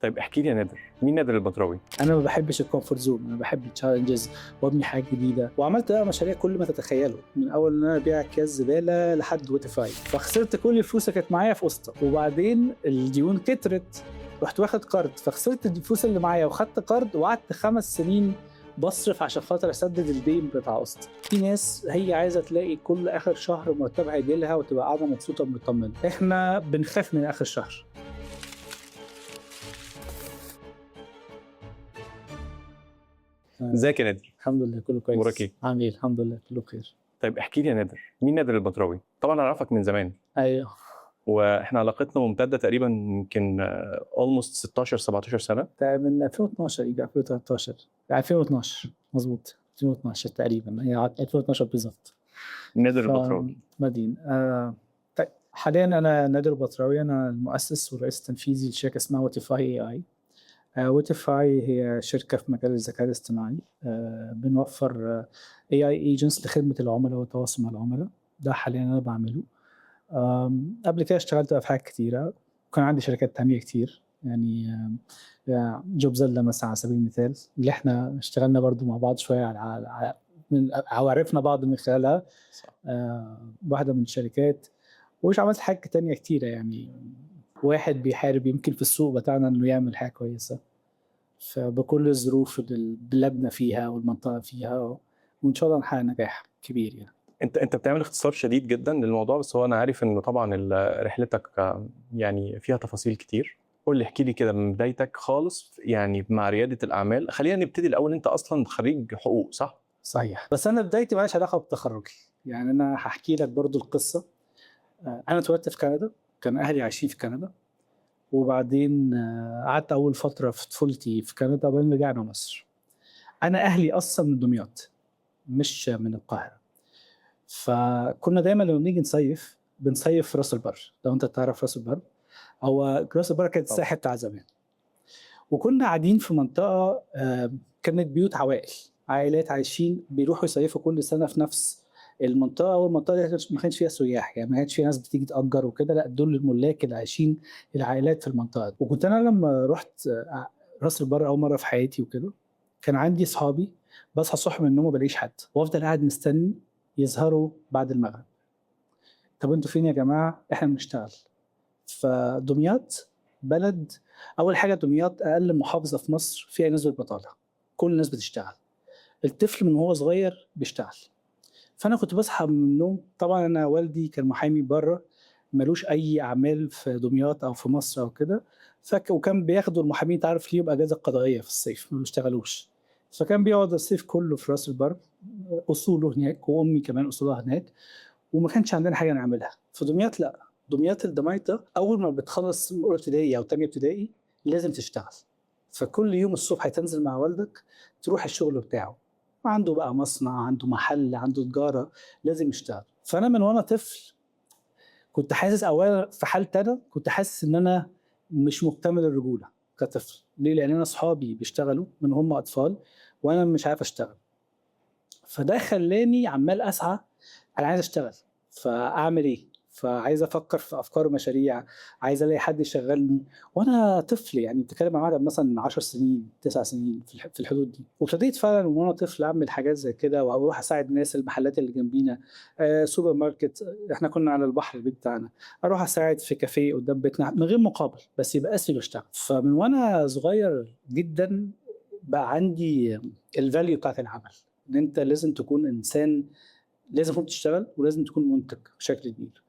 طيب احكي لي يا نادر، مين نادر البدراوي؟ انا ما بحبش ال comfort zone، انا بحب ال challenges وابني حاجات جديده، وعملت بقى مشاريع كل ما تتخيله، من اول ان انا ابيع اكياس زبالة لحد ويتيفاي. فخسرت كل الفلوس اللي كانت معايا في قسطه، وبعدين الديون كترت، رحت واخد قرض، فخسرت الفلوس اللي معايا وخدت قرض، وقعدت 5 سنين بصرف عشان خاطر اسدد الدين بتاع قسط. في ناس هي عايزه تلاقي كل اخر شهر مرتبها يجي لها وتبقى قاعدة مبسوطة ومطمنه، احنا بنخاف من اخر شهر. ازيك يا نادر؟ الحمد لله كله كويس. أمورك إيه؟ عامل ايه؟ الحمد لله كله بخير. طيب احكي لي يا نادر، مين نادر البدراوي؟ طبعا انا اعرفك من زمان. ايوه. واحنا علاقتنا ممتدة تقريبا يمكن almost 16 17 سنة. من 2012 يجي 2013، 2012 مظبوط، 2012 تقريبا، هي 2012 بالظبط. نادر البدراوي مدين. طيب حاليا انا نادر البدراوي، انا المؤسس والرئيس التنفيذي لشركة اسمها ويتيفاي اي اي. ويتيفاي هي شركة في مجال الذكاء الاصطناعي، بنوفر AI agents لخدمة العملاء والتواصل مع العملاء. ده حاليا انا بعمله. قبل كده اشتغلت في حاجات كتيرة، وكان عندي شركات تانية كتير، يعني جوبزيلا مثلا على سبيل المثال، اللي احنا اشتغلنا برضو مع بعض شوية على من او عرفنا بعض من خلالها. صح. واحدة من الشركات. ومش عملت حاجة تانية كتيرة، يعني واحد بيحارب يمكن في السوق بتاعنا انه يعمل حاجة كويسة، فبكل الظروف اللي بلادنا فيها والمنطقة فيها، وإن شاء الله نحقق نجاح كبير. يعني انت بتعمل اختصار شديد جدا للموضوع، بس هو انا عارف انه طبعا رحلتك يعني فيها تفاصيل كتير. قول لي، احكي لي كده من بدايتك خالص يعني مع ريادة الأعمال. خلينا نبتدي الأول، انت أصلا خريج حقوق صح؟ صحيح، بس أنا بدايتي مالهاش علاقة بتخرجي، يعني أنا هحكي لك برضو القصة. أنا اتولدت في كندا، كان أهلي عايشين في كندا، وبعدين قعدت أول فترة في طفولتي في كندا، وبعدين رجعنا مصر. أنا أهلي أصلا من دمياط مش من القاهرة، فكنا دايما لما بنيجي نصيف بنصيف في راس البر. لو أنت تعرف راس البر، هو راس البر كانت الساحل بتاع زمان، وكنا قاعدين في منطقة كانت بيوت عوائل، عائلات عايشين بيروحوا يصيفوا كل سنة في نفس المنطقة، والمنطقة دي ما كانش فيها سياح، يعني ما كانش فيها ناس بتيجي تأجر وكده، لا دول الملاك اللي عايشين، العائلات في المنطقة دي. وكنت أنا لما رحت راس البر أول مرة في حياتي وكده، كان عندي صحابي بصحى الصبح من النوم ما بلاقيش حد، وأفضل قاعد مستني يظهروا بعد المغرب. طب انتوا فين يا جماعة؟ احنا بنشتغل. فدمياط بلد، أول حاجة دمياط أقل محافظة في مصر فيها نسبة بطالة، كل الناس بتشتغل، الطفل من هو صغير بيشتغل. فأنا كنت بصحى من النوم، طبعا أنا والدي كان محامي بره، ملوش أي أعمال في دمياط أو في مصر أو كده، وكان بياخدوا المحامين تعرف ليهم أجازة قضائية في الصيف ما بيشتغلوش، فكان بيقعد الصيف كله في راس البر، أصوله هناك وأمي كمان أصولها هناك، وما كانش عندنا حاجة نعملها. في دمياط لا، دمياط الدميطة أول ما بتخلص أولى ابتدائي أو تانية ابتدائي لازم تشتغل، فكل يوم الصبح تنزل مع والدك تروح الشغل بتاعه، عنده بقى مصنع، عنده محل، عنده تجارة، لازم يشتغل. فأنا من وأنا طفل كنت حاسس، أولا في حالتي أنا كنت حاسس إن أنا مش مكتمل الرجولة كطفل. ليه؟ لأن أنا أصحابي بيشتغلوا من هم أطفال وأنا مش عارف أشتغل، فده خلاني عمال أسعى، أنا عايز أشتغل، فأعمل إيه؟ فعايز أفكر في أفكار ومشاريع، عايز ألاقي حد يشغلني وأنا طفل، يعني بتكلم مع واحد مثلاً 10 سنين 9 سنين في الحدود دي. وابتديت فعلاً وأنا طفل أعمل حاجات زي كده، وأروح أساعد ناس المحلات اللي جنبينا، سوبر ماركت، إحنا كنا على البحر البيت بتاعنا، أروح أساعد في كافيه قدام بيتنا من غير مقابل، بس يبقى اسمي بشتغل. فمن وأنا صغير جداً بقى عندي ال value بتاعت العمل، إن أنت لازم تكون إنسان، لازم تكون تشتغل ولازم تكون منتج بشكل كبير.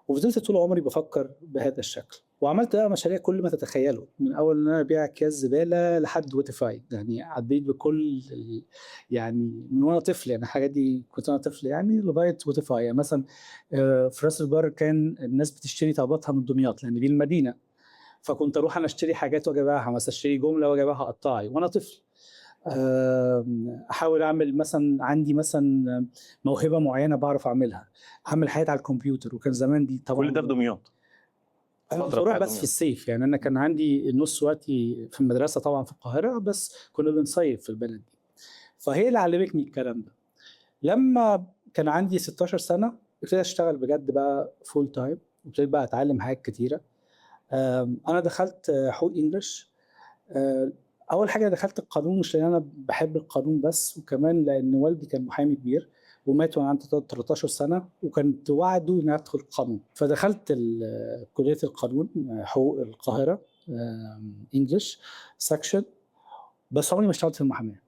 وفضلت طول عمري بفكر بهذا الشكل، وعملت بقى مشاريع كل ما تتخيله، من اول ان انا ابيع اكياس زبالة لحد ويتيفاي، يعني عديت بكل يعني من وانا طفل، يعني الحاجات دي كنت انا طفل يعني لغاية ويتيفاي. يعني مثلا، في راس البر كان الناس بتشتري طلباتها من دمياط لان دي المدينة، فكنت اروح انا اشتري حاجات واجي ابيعها، مثلا اشتري جملة واجي ابيعها قطاعي وانا طفل. احاول اعمل مثلا، عندي مثلا موهبة معينة بعرف اعملها، اعمل حاجات على الكمبيوتر، وكان زمان دي طبعا كل ده في دمياط. أنا كنت فترة بروح بتاعت بس في دمياط. الصيف، يعني انا كان عندي نص وقتي في المدرسة طبعا في القاهرة، بس كنا بنصيف في البلد دي، فهي اللي علمتني الكلام ده. لما كان عندي 16 سنة ابتديت اشتغل بجد بقى full time، وابتديت بقى اتعلم حاجات كتيرة. انا دخلت حقوق English. اول حاجة دخلت القانون مش لان انا بحب القانون بس، وكمان لان والدي كان محامي كبير ومات وانا عندي 13 سنه، وكنت وعده ان ادخل قانون. فدخلت كليه القانون، حقوق القاهره، English section، بس عمري ما اشتغلت في المحاماة.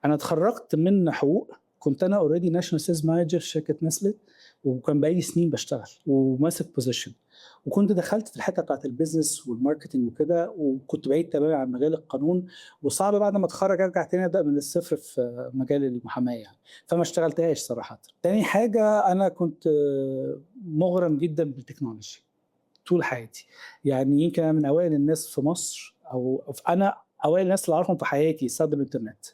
انا اتخرجت من حقوق كنت انا already national sales manager في شركة نسله، وكان بقالي سنين بشتغل وماسك position، وكنت دخلت في الحتة بتاعت ال business وال marketing وكده، وكنت بعيد تماما عن مجال القانون، وصعب بعد ما اتخرج ارجع تاني ابدا من الصفر في مجال المحاماة يعني، فما اشتغلتهاش صراحة. تاني حاجة، انا كنت مغرم جدا بال technology طول حياتي، يعني يمكن انا من اوائل الناس في مصر، او انا اوائل الناس اللي اعرفهم في حياتي استخدم الانترنت.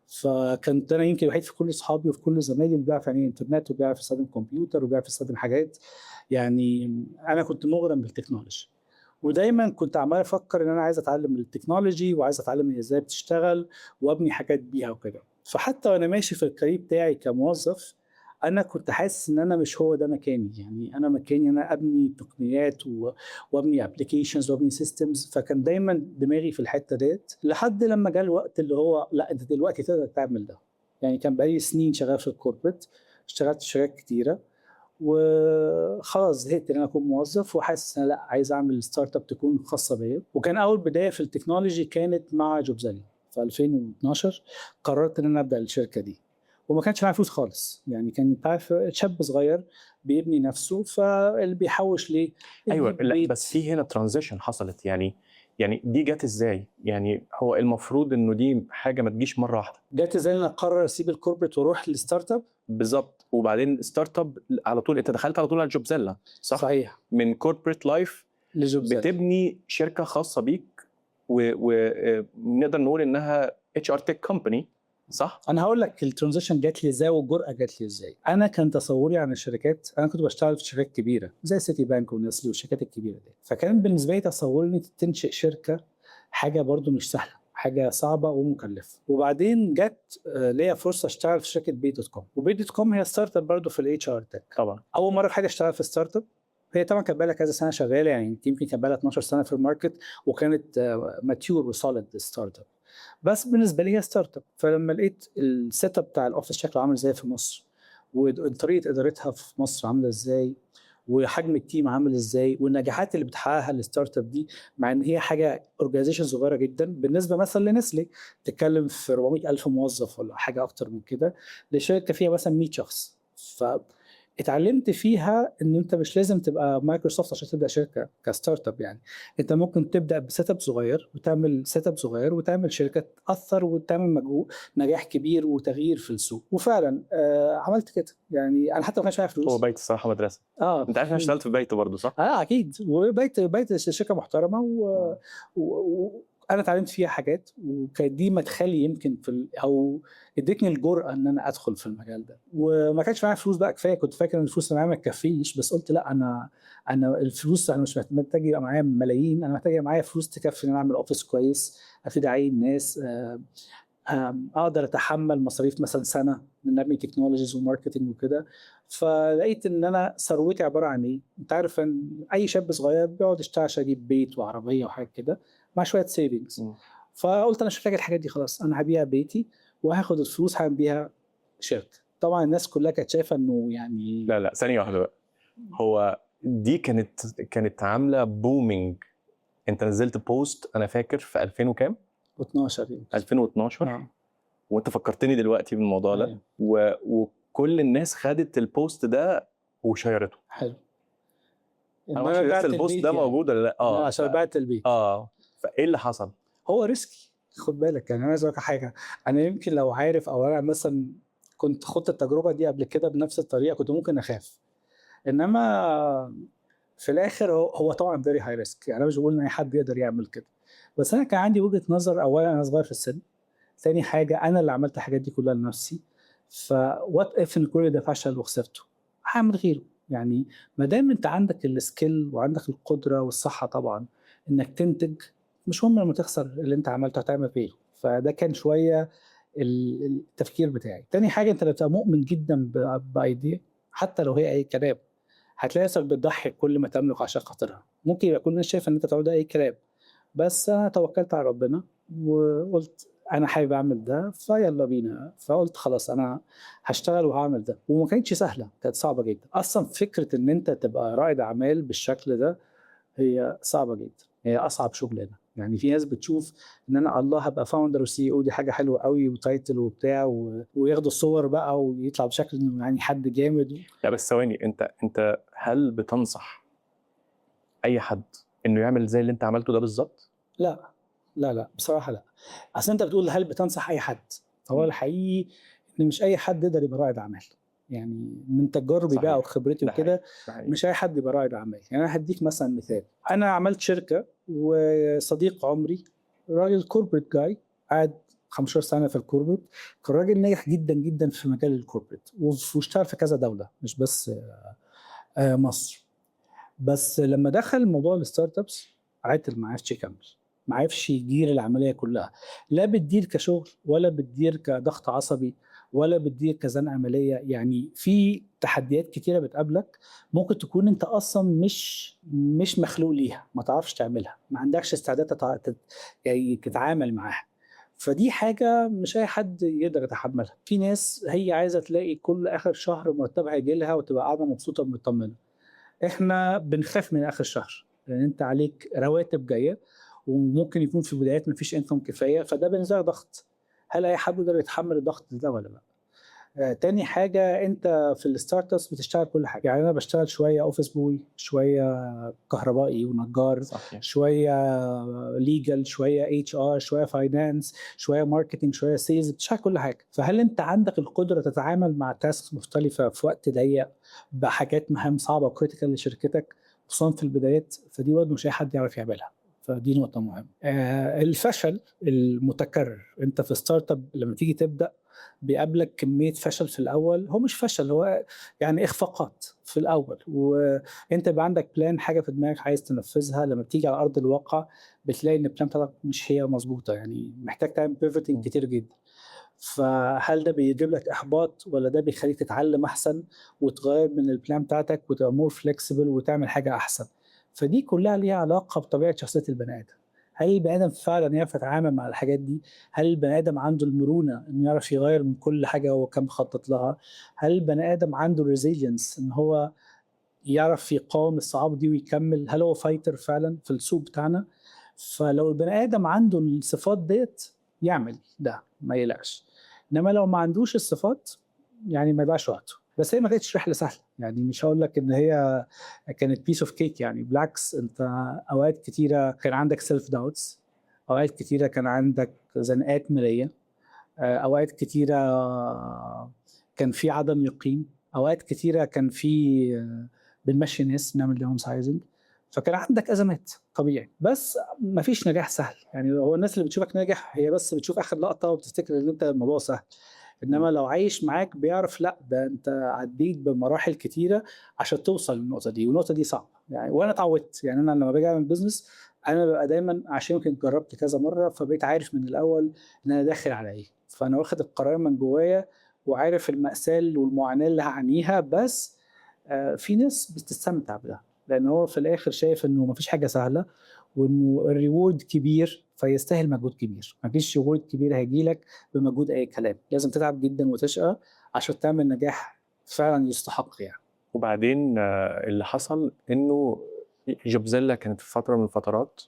فكنت انا يمكن الوحيد في كل اصحابي وفي كل زمايلي اللي بيعرف يعني ايه انترنت، وبيعرف يستخدم كمبيوتر، وبيعرف يستخدم حاجات. يعني انا كنت مغرم بال technology، ودايما كنت عمال افكر ان انا عايز اتعلم ال technology، وعايز اتعلم ازاي بتشتغل، وابني حاجات بيها وكده. فحتى وانا ماشي في ال career بتاعي كموظف، انا كنت حاسس ان انا مش هو ده مكاني، يعني انا مكاني انا ابني تقنيات وابني applications وابني systems. فكان دايما دماغي في الحتة ديت، لحد لما جه الوقت اللي هو لا، انت دلوقتي تقدر تعمل ده. يعني كان بقالي سنين شغال في ال corporate، اشتغلت في شركات كتيره، وخلاص زهقت ان انا اكون موظف، وحاسس ان انا لا، عايز اعمل startup تكون خاصة بيا. وكان اول بداية في ال technology كانت مع جوبزيلا في 2012. قررت ان انا ابدا الشركة دي، وما كانش معايا فلوس خالص، يعني كان انت عارف شاب صغير بيبني نفسه، فاللي بيحوش ليه ايوه. يجيب لا بيت. بس في هنا transition حصلت، يعني دي جت ازاي؟ يعني هو المفروض انه دي حاجة ما تجيش مرة واحده. جت ازاي ان انا اقرر اسيب ال corporate واروح لل startup؟ بالظبط، وبعدين startup على طول، انت دخلت على طول على جوبزيلا، صح؟ صحيح. من corporate life لجوبزيلا. بتبني شركة خاصة بيك، ونقدر نقول انها HR tech company، صح؟ انا هقول لك ال transition جات لي ازاي والجرأه جات لي ازاي. انا كان تصوري عن الشركات، انا كنت بشتغل في شركات كبيرة زي سيتي بانك ونسلي والشركات الكبيرة دي، فكان بالنسبة لي تصوري ان تنشئ شركة حاجة برضو مش سهله، حاجة صعبة ومكلفه. وبعدين جت ليا فرصة اشتغل في شركة بي دوت كوم، وبي دوت كوم هي startup برضو في ال HR tech. اول مرة في حياتي اشتغل في startup. هي طبعا كان بقالها كذا سنة شغاله، يعني يمكن كان بقالها 12 سنة في ال market، وكانت mature و solid startup، بس بالنسبة لي هي startup. فلما لقيت ال setup بتاع ال office شكله عامل ازاي في مصر، وطريقه ادارتها في مصر عامله ازاي، وحجم ال team عامل ازاي، والنجاحات اللي بتحققها ال startup دي، مع ان هي حاجة organization صغيرة جدا بالنسبة مثلا لنسلي، تتكلم في 400 الف موظف ولا حاجة اكتر من كده، لشركة فيها مثلا 100 شخص. ف اتعلمت فيها ان انت مش لازم تبقى مايكروسوفت عشان تبدا شركة ك startup، يعني انت ممكن تبدا ب setup صغير وتعمل setup صغير وتعمل شركة تاثر وتعمل مجهود نجاح كبير وتغيير في السوق. وفعلا عملت كده، يعني انا حتى ما كانش معايا فلوس. هو بيت الصراحة مدرسه. انت عارف انا اشتغلت في بيت برضه، صح؟ اه اكيد، وبيت بيت شركة محترمه انا اتعلمت فيها حاجات، وكانت دي مدخلي يمكن او ادتني الجرأة ان انا ادخل في المجال ده. وما كانش معايا فلوس بقى كفايه، كنت فاكر ان الفلوس اللي معايا ما تكفيش، بس قلت لا، انا الفلوس انا مش محتاج يبقى معايا ملايين، انا محتاج يبقى معايا فلوس تكفي ان انا اعمل office كويس، ابتدي اعين ناس، اقدر اتحمل مصاريف مثلا سنة من ابني technologies و marketing وكده. فلقيت ان انا ثروتي عبارة عن ايه؟ انت عارف ان اي شاب صغير بيقعد يشتغل عشان يجيب بيت وعربية وحاجات كده مع شوية savings. فقلت انا مش محتاج الحاجات دي، خلاص انا هبيع بيتي وهاخد الفلوس هعمل بيها شركة. طبعا الناس كلها كانت شايفه انه يعني لا لا، ثانية واحدة بقى، هو دي كانت عامله booming. انت نزلت post انا فاكر في 2000 وكام؟ 12 يمكن. 2012. وانت فكرتني دلوقتي بالموضوع ده. وكل الناس خدت ال post ده وشيرته. حلو. انا ما اعرفش لسه ال post ده يعني. موجود ولا لا. عشان بعت البيت. فايه اللي حصل؟ هو risky، خد بالك، يعني انا عايز اقول لك حاجه، انا يمكن لو عارف او انا مثلا كنت خدت التجربة دي قبل كده بنفس الطريقة كنت ممكن اخاف، انما في الاخر هو طبعا very high risk، يعني انا مش بقول ان اي حد يقدر يعمل كده، بس انا كان عندي وجهه نظر. اولا انا صغير في السن، ثاني حاجة انا اللي عملت الحاجات دي كلها لنفسي، ف what if ان كل ده فشل وخسرته هعمل غيره. يعني ما دام انت عندك ال skill وعندك القدرة والصحة طبعا انك تنتج، مش مهم لما تخسر اللي انت عملته هتعمل غيره. فده كان شوية التفكير بتاعي. تاني حاجة، انت لو بتبقى مؤمن جدا ب idea حتى لو هي اي كلام، هتلاقي نفسك بتضحي بكل ما تملك عشان خاطرها. ممكن يبقى كل الناس شايفه ان انت بتعمل ده اي كلام، بس انا توكلت على ربنا وقلت انا حابب اعمل ده، فيلا بينا. فقلت خلاص انا هشتغل وهعمل ده، وما كانتش سهله، كانت صعبة جدا. اصلا فكرة ان انت تبقى رائد اعمال بالشكل ده هي صعبة جدا، هي اصعب شغلانة. يعني في ناس بتشوف ان انا الله هبقى founder و CEO، دي حاجة حلوة قوي و title وبتاع وياخدوا الصور بقى ويطلع بشكل انه يعني حد جامد. لا بس ثواني، انت هل بتنصح اي حد انه يعمل زي اللي انت عملته ده بالظبط؟ لا لا لا، بصراحة لا. اصل انت بتقول هل بتنصح اي حد، فهو الحقيقي ان مش اي حد يقدر يبقى رائد اعمال. يعني من تجاربي بقى وخبرتي وكده، مش اي حد يبقى رائد اعمال. يعني انا هديك مثلا مثال، انا عملت شركة وصديق عمري راجل corporate guy، قعد 15 سنة في ال corporate، كان راجل ناجح جدا جدا في مجال ال corporate، واشتغل في كذا دولة مش بس مصر. بس لما دخل موضوع ال startups عطل، ما عرفش يكمل، ما عرفش يدير العملية كلها، لا بتدير كشغل ولا بتدير كضغط عصبي ولا بتدير كزنقه ماليه. يعني في تحديات كتيرة بتقابلك ممكن تكون انت اصلا مش مخلوق ليها، ما تعرفش تعملها، ما عندكش استعداد يعني تتعامل معاها. فدي حاجة مش اي حد يقدر يتحملها. في ناس هي عايزه تلاقي كل اخر شهر مرتبها يجي لها وتبقى قاعدة مبسوطة ومطمنه. احنا بنخاف من اخر شهر لان انت عليك رواتب جاية، وممكن يكون في بدايات مفيش income كفاية، فده بالنسبة لك ضغط. هل اي حد يقدر يتحمل الضغط ده ولا لا؟ تاني حاجة، انت في ال startups بتشتغل كل حاجة. يعني انا بشتغل شوية office boy، شوية كهربائي ونجار، صحيح. شوية legal، شوية HR، شوية finance، شوية marketing، شوية sales، بتشتغل كل حاجة. فهل انت عندك القدرة تتعامل مع task مختلفة في وقت ضيق بحاجات مهام صعبة و critical لشركتك، خصوصا في البدايات؟ فدي برضه مش اي حد يعرف يعملها، فدي نقطة مهمة. الفشل المتكرر، انت في startup لما تيجي تبدأ بيقابلك كمية فشل في الأول. هو مش فشل، هو يعني إخفاقات في الأول، وانت بقى عندك plan، حاجة في دماغك عايز تنفذها، لما بتيجي على أرض الواقع بتلاقي إن ال plan بتاعتك مش هي مظبوطة، يعني محتاج تعمل pivoting كتير جدا. فهل ده بيجيب لك إحباط ولا ده بيخليك تتعلم أحسن وتغير من ال plan بتاعتك وتبقى more flexible وتعمل حاجة أحسن؟ فدي كلها ليها علاقة بطبيعة شخصية البني آدم. هل البني آدم فعلا يعرف يتعامل مع الحاجات دي؟ هل البني آدم عنده المرونة إنه يعرف يغير من كل حاجة هو كان مخطط لها؟ هل البني آدم عنده resilience إن هو يعرف يقاوم الصعاب دي ويكمل؟ هل هو fighter فعلا في السوق بتاعنا؟ فلو البني آدم عنده الصفات ديت يعمل ده، ما يقلقش. إنما لو ما عندوش الصفات يعني ما يضيعش وقته. بس هي ما كانتش رحله سهلة، يعني مش هقول لك ان هي كانت piece of cake، يعني بالعكس انت اوقات كتيرة كان عندك self doubts، اوقات كتيرة كان عندك زنقات ماليه، اوقات كتيرة كان في عدم يقين، اوقات كتيرة كان في بنمشي ناس، بنعمل downsizing، فكان عندك ازمات طبيعي. بس ما فيش نجاح سهل، يعني هو الناس اللي بتشوفك ناجح هي بس بتشوف اخر لقطة وبتفتكر ان انت الموضوع سهل، انما لو عايش معاك بيعرف لا ده انت عديت بمراحل كتيرة عشان توصل للنقطة دي، والنقطة دي صعبة يعني. وانا اتعودت، يعني انا لما باجي اعمل business انا ببقى دايما، عشان يمكن جربت كذا مرة فبقيت عارف من الاول ان انا داخل على ايه، فانا واخد القرار من جوايا وعارف المأساة والمعاناة اللي هعانيها. بس في ناس بتستمتع بده لان هو في الاخر شايف انه مفيش حاجة سهلة وانه ال reward كبير فيستاهل مجهود كبير. مفيش reward كبير هيجي لك بمجهود اي كلام، لازم تتعب جدا وتشقى عشان تعمل نجاح فعلا يستحق يعني. وبعدين اللي حصل انه جوبزيلا كانت في فترة من الفترات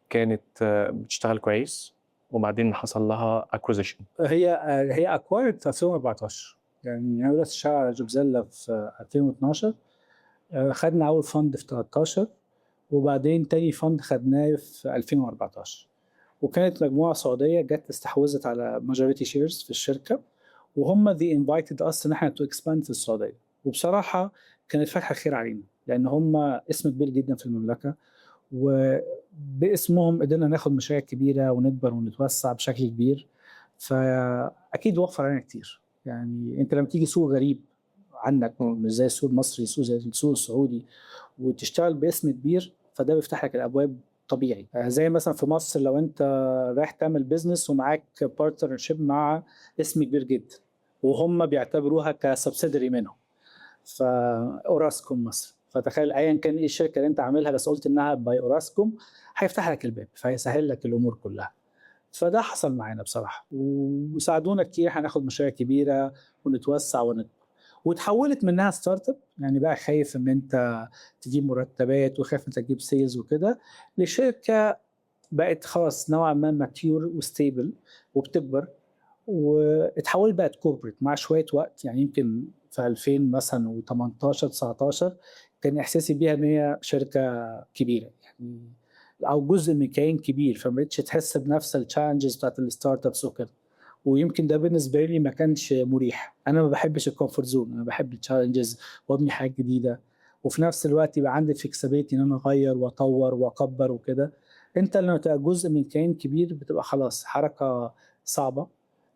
كانت بتشتغل كويس، وبعدين حصل لها acquisition. هي acquired في 2014، يعني انا بدات اشتغل على جوبزيلا في 2012، خدنا اول fund في 13، وبعدين تاني fund خدناه في 2014، وكانت مجموعة سعودية جت استحوذت على majority shares في الشركة، وهم they invited us ان احنا to expand في السعودية. وبصراحة كانت فتحه خير علينا لان هم اسم كبير جدا في المملكة، وباسمهم قدرنا ناخد مشاريع كبيرة ونكبر ونتوسع بشكل كبير، فاكيد وفر علينا كتير. يعني انت لما تيجي سوق غريب عنك، مش زي السوق المصري، سوق زي السوق السعودي، وتشتغل باسم كبير، فده بيفتح لك الابواب طبيعي. زي مثلا في مصر لو انت رايح تعمل business ومعاك partnership مع اسم كبير جدا وهم بيعتبروها ك subsidiary منهم، فاوراسكوم مثلا، فتخيل ايا كان ايه الشركة اللي انت عاملها، بس قلت انها by اوراسكوم، هيفتح لك الباب، فهيسهل لك الامور كلها. فده حصل معانا بصراحه، وساعدونا كتير، هناخد مشاريع كبيرة ونتوسع ونكبر. وتحولت منها startup، يعني بقى خايف ان انت تجيب مرتبات وخايف انت تجيب sales وكده، لشركة بقت خلاص نوعا ما mature و stable وبتكبر، واتحولت بقت corporate مع شوية وقت. يعني يمكن في 2000 مثلا و18 19 كان احساسي بيها ان هي شركة كبيرة يعني، او جزء من كيان كبير، فما بقتش تحس بنفس ال challenges بتاعت ال startups وكده. ويمكن ده بالنسبة لي ما كانش مريح. انا ما بحبش ال comfort zone، انا بحب ال challenges وابني حاجات جديده، وفي نفس الوقت يبقى عندي flexibility ان انا اغير واطور واكبر وكده. انت لما تبقى جزء من كيان كبير بتبقى خلاص حركة صعبه،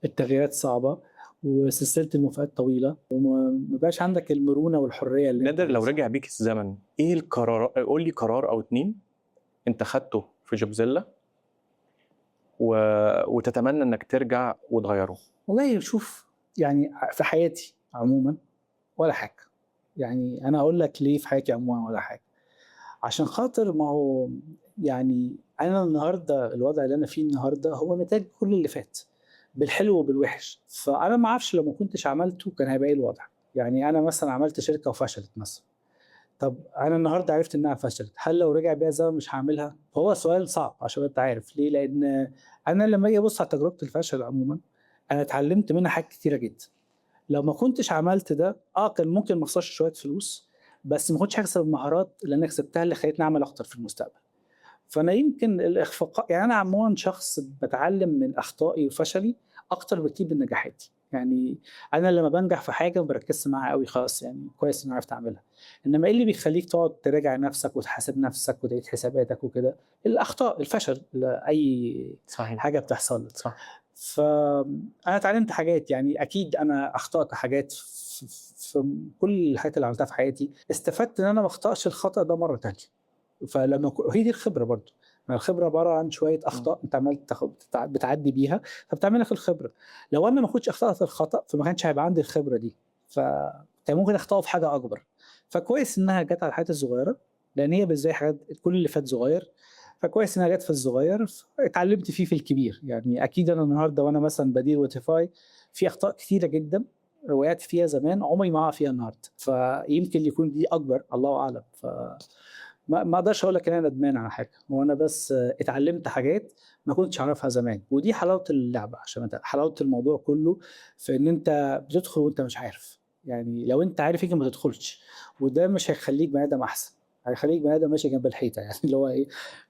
التغييرات صعبه، وسلسلة المفاجآت طويله، وما بقاش عندك المرونة والحرية اللي نادر، لو رجع بيك الزمن ايه القرار؟ قول لي قرار او اتنين انت خدته في جوبزيلا وتتمنى انك ترجع وتغيره. والله شوف، يعني في حياتي عموما ولا حاجه. يعني انا اقول لك ليه في حياتي عموما ولا حاجه، عشان خاطر ما هو يعني انا النهارده الوضع اللي انا فيه النهارده هو نتاج كل اللي فات، بالحلو وبالوحش. فانا ما اعرفش لو ما كنتش عملته كان هيبقى ايه الوضع. يعني انا مثلا عملت شركة وفشلت مثلا، طب انا النهارده عرفت انها فشلت، هل لو رجع بيا الزمن مش هعملها؟ فهو سؤال صعب عشان انت عارف ليه، لان انا لما اجي ابص على تجربه الفشل عموما انا اتعلمت منها حاجات كتيرة جدا. لو ما كنتش عملت ده كان ممكن ما اخسرش شوية فلوس، بس ما كنتش هكسب المهارات اللي انا كسبتها اللي خلتني اعمل اكتر في المستقبل. فانا يمكن الاخفاق، يعني انا عموما شخص بتعلم من اخطائي وفشلي اكتر بكتير من نجاحاتي. يعني انا لما بنجح في حاجة ما بركزش معاها قوي، خلاص يعني كويس ان انا عرفت اعملها. انما ايه اللي بيخليك تقعد تراجع نفسك وتحاسب نفسك وتعيد حساباتك وكده؟ الاخطاء، الفشل، اي صحيح. حاجة بتحصل لك. صح. فانا اتعلمت حاجات، يعني اكيد انا اخطات حاجات في كل الحاجات اللي عملتها في حياتي، استفدت ان انا ما اخطاش الخطا ده مرة ثانية. فلما هي دي الخبرة برضو، ما الخبرة عبارة عن شوية اخطاء انت عمال بتعدي بيها، فبتعمل لك الخبرة. لو انا ما كنتش اخطات الخطا فما كانش هيبقى عندي الخبرة دي، فكان ممكن اخطاه في حاجة اكبر. فكويس انها جت على الحاجات الصغيرة، لان هي بالذات حاجات كل اللي فات صغير، فكويس انها جت في الصغير اتعلمت فيه في الكبير. يعني اكيد انا النهارده وانا مثلا بدير ووتيفاي في اخطاء كثيرة جدا وقعت فيها زمان عمري ما هقع فيها النهارده، فيمكن يكون دي اكبر، الله اعلم. ف ما اقدرش اقول لك ان انا ندمان على حاجة، هو انا بس اتعلمت حاجات ما كنتش اعرفها زمان. ودي حلاوة اللعبة، عشان انت حلاوة الموضوع كله في ان انت بتدخل وانت مش عارف. يعني لو انت عارف يمكن ما تدخلش، وده مش هيخليك بني ادم احسن، هيخليك بني ادم ماشي جنب الحيطة، يعني اللي هو ايه،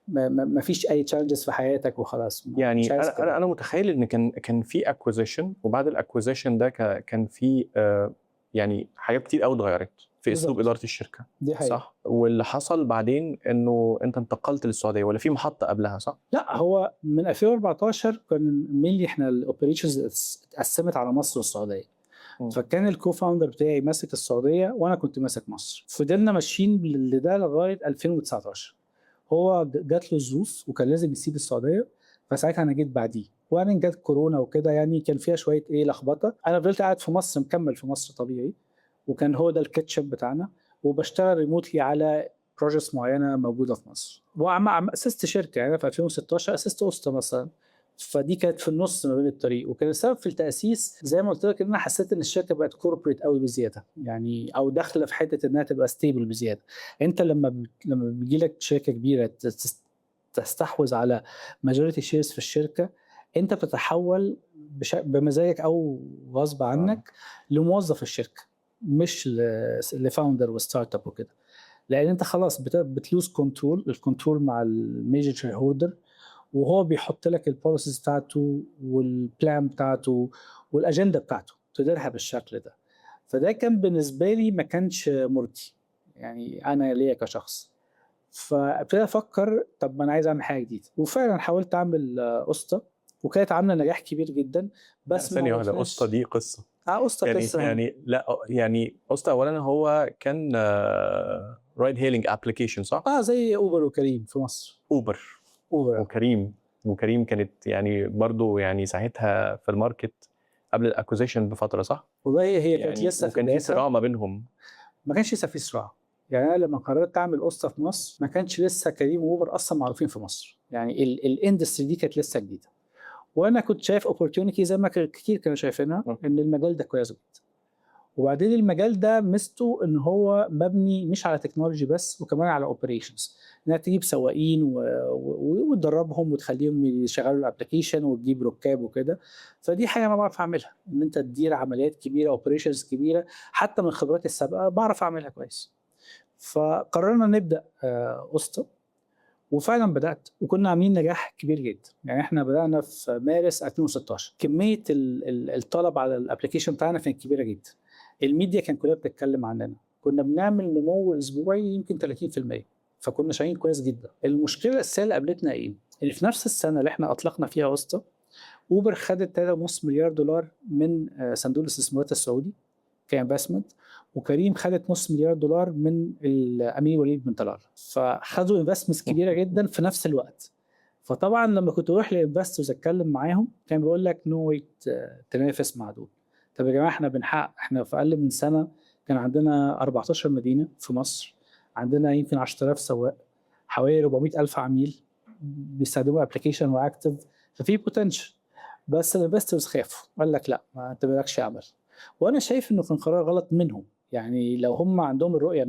ما فيش اي challenges في حياتك وخلاص. يعني مش عايز انا كده. انا انا متخيل ان كان في acquisition، وبعد ال acquisition ده كان في يعني حاجات كتير قوي اتغيرت في اسلوب بالظبط. ادارة الشركة. دي حقيقة. صح. واللي حصل بعدين انه انت انتقلت للسعوديه، ولا في محطة قبلها؟ صح؟ لا، هو من 2014 كان mainly احنا ال operations اتقسمت على مصر والسعودية. فكان ال co-founder بتاعي ماسك السعودية وانا كنت ماسك مصر. فضلنا ماشيين لده لغاية 2019. هو جات له ظروف وكان لازم يسيب السعودية، فساعتها انا جيت بعديه. وبعدين جت كورونا وكده، يعني كان فيها شوية ايه لخبطة. انا فضلت قاعد في مصر، مكمل في مصر طبيعي، وكان هو ده ال kitchen بتاعنا، وبشتغل remotely على projects معينة موجودة في مصر. وعم اسست شركة، يعني في 2016 اسست اوستا مثلا، فدي كانت في النص ما بين الطريق. وكان السبب في التاسيس زي ما قلت لك ان انا حسيت ان الشركة بقت corporate قوي بزيادة، يعني او داخله في حتة انها تبقى stable بزيادة. انت لما بيجي لك شركة كبيرة تستحوذ على majority shares في الشركة، انت بتتحول بمزاجك او غصب عنك لموظف الشركة، مش ل founder و startup وكده، لان انت خلاص بت lose control، ال control مع ال major shareholder، وهو بيحط لك ال policies بتاعته وال plan بتاعته والاجنده بتاعته تديرها بالشكل ده. فده كان بالنسبة لي ما كانش مرضي، يعني انا ليا كشخص. فابتديت افكر طب ما انا عايز اعمل حاجة جديدة، وفعلا حاولت اعمل أوستا، وكانت عامله نجاح كبير جدا. بس ما ثانية واحدة، وصلناش. أوستا دي قصة. أوستا قصة. يعني لا، يعني أوستا اولا هو كان ride hailing application، صح؟ زي اوبر وكريم في مصر. اوبر اوبر وكريم كانت يعني برضو يعني ساعتها في ال market قبل ال acquisition بفترة، صح؟ والله هي كانت لسه في وكان في بدايتها. صراع ما بينهم. ما كانش لسه في صراع. يعني انا لما قررت اعمل أسطى في مصر ما كانش لسه كريم واوبر اصلا معروفين في مصر، يعني ال industry دي كانت لسه جديده، وانا كنت شايف opportunity زي ما كتير كانوا شايفينها ان المجال ده كويس جدا. وبعدين المجال ده ميزته ان هو مبني مش على technology بس، وكمان على operations، انها تجيب سواقين وتدربهم وتخليهم يشغلوا ال application وتجيب ركاب وكده. فدي حاجة ما بعرف اعملها، ان انت تدير عمليات كبيره، operations كبيره، حتى من خبراتي السابقة بعرف اعملها كويس. فقررنا نبدا أسطى، وفعلا بدات، وكنا عاملين نجاح كبير جدا. يعني احنا بدانا في مارس 2016، كمية الطلب على ال application بتاعنا كانت كبيرة جدا، الميديا كان كلها بتتكلم عننا، كنا بنعمل نمو اسبوعي يمكن 30%، فكنا شغالين كويس جدا. المشكلة الاساسية اللي قابلتنا ايه؟ ان في نفس السنة اللي احنا اطلقنا فيها أسطى، اوبر خدت 3.5 مليار دولار من صندوق الاستثمارات السعودي ك investment، وكريم خدت نص مليار دولار من الامير وليد بن طلال، فخدوا investments كبيرة جدا في نفس الوقت. فطبعا لما كنت اروح لل investors اتكلم معاهم كان بيقول لك no way تنافس مع دول. طب يا جماعة احنا بنحقق، احنا في اقل من سنة كان عندنا 14 مدينة في مصر، عندنا يمكن 10,000 سواق، حوالي 400,000 عميل بيستخدموا application و active، ففي potential. بس ال investors خافوا، قال لك لا ما انت مالكش عمل. وانا شايف انه كان قرار غلط منهم. يعني لو هم عندهم الرؤية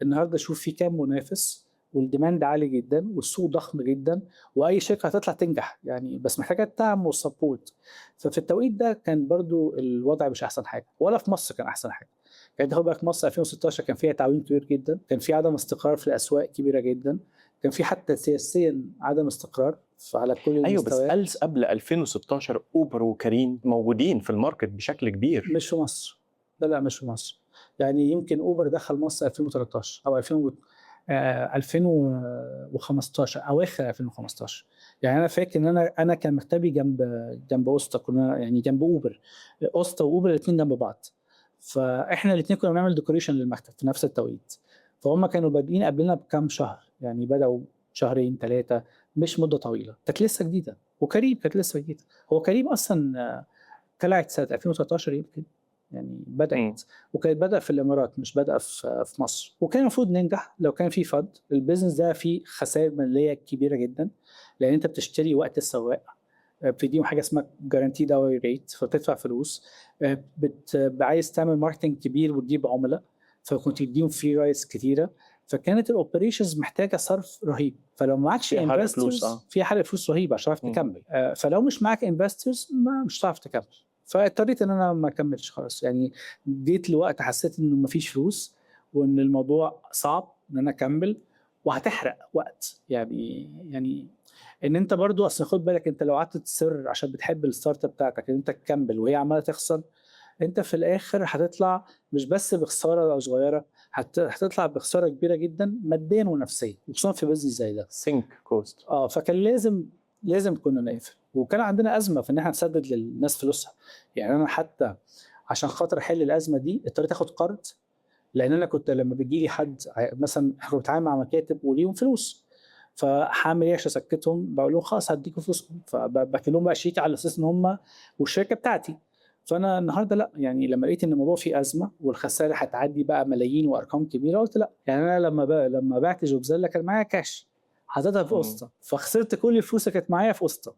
النهارده شوف في كام منافس، وال demand عالي جدا، والسوق ضخم جدا، واي شركة هتطلع تنجح يعني، بس محتاجه الدعم وال support. ففي التوقيت ده كان برضو الوضع مش احسن حاجه، ولا في مصر كان احسن حاجة. يعني تاخد بالك مصر 2016 كان فيها تعويم كبير جدا، كان في عدم استقرار في الاسواق كبيرة جدا، كان في حتى سياسيا عدم استقرار على كل ايوه بس المستويات. قبل 2016 اوبر وكريم موجودين في ال market بشكل كبير. مش في مصر، لا لا مش في مصر. يعني يمكن اوبر دخل مصر 2013 او 2015، اواخر 2015. يعني انا فاكر ان انا كان مكتبي جنب أسطى، كنا يعني جنب اوبر، أسطى واوبر الاثنين جنب بعض، فاحنا الاثنين كنا بنعمل decoration للمكتب في نفس التوقيت. فهم كانوا بادئين قبلنا بكام شهر، يعني بدأوا شهرين ثلاثة، مش مده طويلة، كانت لسه جديده. وكريم كانت لسه جديده. هو كريم اصلا طلعت سنة 2013 يمكن، يعني بدات، وكانت بدأ في الامارات مش بدأ في مصر. وكان المفروض ننجح لو كان في fund. ال business ده فيه خسائر ماليه كبيرة جدا، لان انت بتشتري وقت السواق، بتديهم حاجة اسمها guaranteed hourly rate، فبتدفع فلوس، عايز تعمل marketing كبير وتجيب عملاء، فكنت تديهم free rides كتيره، فكانت ال operations محتاجه صرف رهيب. فلو معكش investors، في حرق فلوس رهيب عشان تعرف تكمل. فلو مش معاك investors ما مش هتعرف تكمل. فاضطريت ان انا ما اكملش خلاص. يعني جيت لوقت حسيت انه ما فيش فلوس، وان الموضوع صعب ان انا اكمل، وهتحرق وقت. يعني ان انت برضو اصل خد بالك، انت لو قعدت تصر عشان بتحب ال startup بتاعتك ان انت تكمل وهي عماله تخسر، انت في الاخر هتطلع مش بس بخسارة او صغيره، هتطلع بخسارة كبيرة جدا ماديا ونفسيا، وخصوصا في business زي ده. sunk cost. فكان لازم كنا نقفل. وكان عندنا ازمة في ان احنا نسدد للناس فلوسها. يعني انا حتى عشان خاطر احل الازمة دي اضطريت اخد قرض، لان انا كنت لما بيجي لي حد مثلا، احنا كنا بنتعامل مع مكاتب وليهم فلوس، فهعمل ايه عشان اسكتهم؟ بقول لهم خلاص هديكم فلوسكم، فبكتب لهم بقى شيك على اساس ان هم والشركة بتاعتي. فانا النهارده لا، يعني لما لقيت ان الموضوع فيه ازمة والخسائر هتعدي بقى ملايين وارقام كبيره، قلت لا. يعني انا لما بعت جوبزيلا كان معايا كاش، حطيتها في أسطى، فخسرت كل الفلوس اللي كانت معايا في أسطى.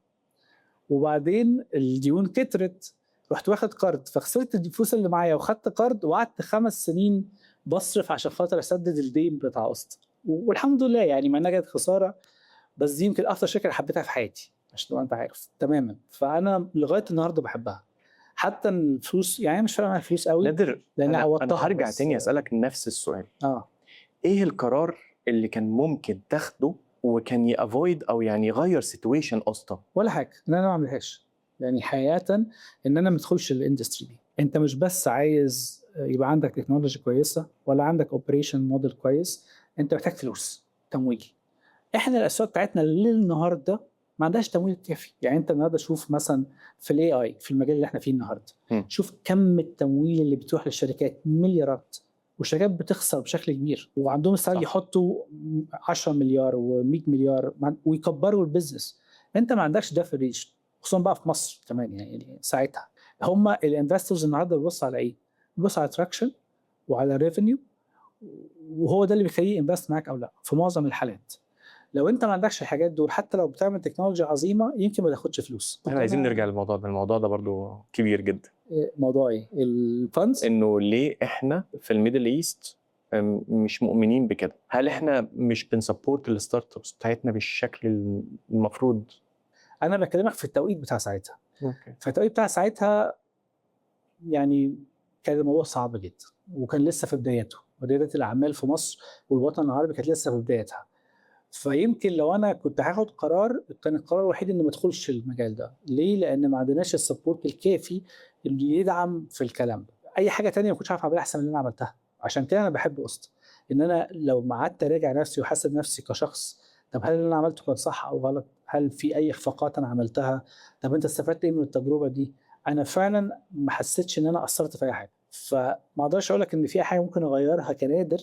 وبعدين الديون كترت، رحت واخد قرض، فخسرت الفلوس اللي معايا وخدت قرض، وقعدت 5 سنين بصرف عشان خاطر اسدد الدين بتاع أسطى. والحمد لله يعني مع انها كانت خساره، بس دي يمكن اكتر شركة حبيتها في حياتي، عشان تبقى انت عارف تماما. فانا لغاية النهارده بحبها، حتى الفلوس يعني مش فارقه معايا الفلوس قوي. نادر، لان انا هرجع تاني اسالك نفس السؤال. ايه القرار اللي كان ممكن تاخده وكان ي avoid او يعني يغير situation اسطى؟ ولا حاجة، ان انا ما اعملهاش. يعني حقيقة ان انا ما ادخلش ال industry دي. انت مش بس عايز يبقى عندك technology كويسة ولا عندك operation model كويس، انت محتاج فلوس، تمويل. احنا الاسواق بتاعتنا للنهاردة ما عندهاش تمويل كافي. يعني انت النهارده شوف مثلا في ال AI، في المجال اللي احنا فيه النهارده، شوف كم التمويل اللي بتروح للشركات، مليارات، والشركات بتخسر بشكل كبير، وعندهم استعداد يحطوا 10 مليار و100 مليار ويكبروا ال business. انت ما عندكش ده في ال region، خصوصا بقى في مصر كمان. يعني ساعتها هم ال investors النهارده بيبصوا على ايه؟ بيبصوا على traction وعلى revenue وهو ده اللي بيخليه invest معاك او لا في معظم الحالات. لو انت ما عندكش الحاجات دول، حتى لو بتعمل technology عظيمه، يمكن ما تاخدش فلوس. احنا عايزين نرجع للموضوع ده، الموضوع ده برضو كبير جدا. إيه، موضوع ايه؟ ال funds؟ انه ليه احنا في ال Middle East مش مؤمنين بكده؟ هل احنا مش بن support ال startups بتاعتنا بالشكل المفروض؟ انا بكلمك في التوقيت بتاع ساعتها. فالتوقيت بتاع ساعتها يعني كان الموضوع صعب جدا، وكان لسه في بداياته، رياده الاعمال في مصر والوطن العربي كانت لسه في بدايتها. فيمكن لو انا كنت هاخد قرار، كان القرار الوحيد اني ما ادخلش المجال ده. ليه؟ لان ما عندناش ال support الكافي اللي يدعم في الكلام ده. اي حاجة تانية ما كنتش عارف اعملها احسن من اللي انا عملتها. عشان كده انا بحب قسط، ان انا لو ما قعدت اراجع نفسي وحاسب نفسي كشخص، طب هل اللي انا عملته كان صح او غلط؟ هل في اي اخفاقات انا عملتها؟ طب انت استفدت ايه من التجربة دي؟ انا فعلا ما حسيتش ان انا قصرت في اي حاجه، فما اقدرش اقول لك ان في حاجة ممكن اغيرها كنادر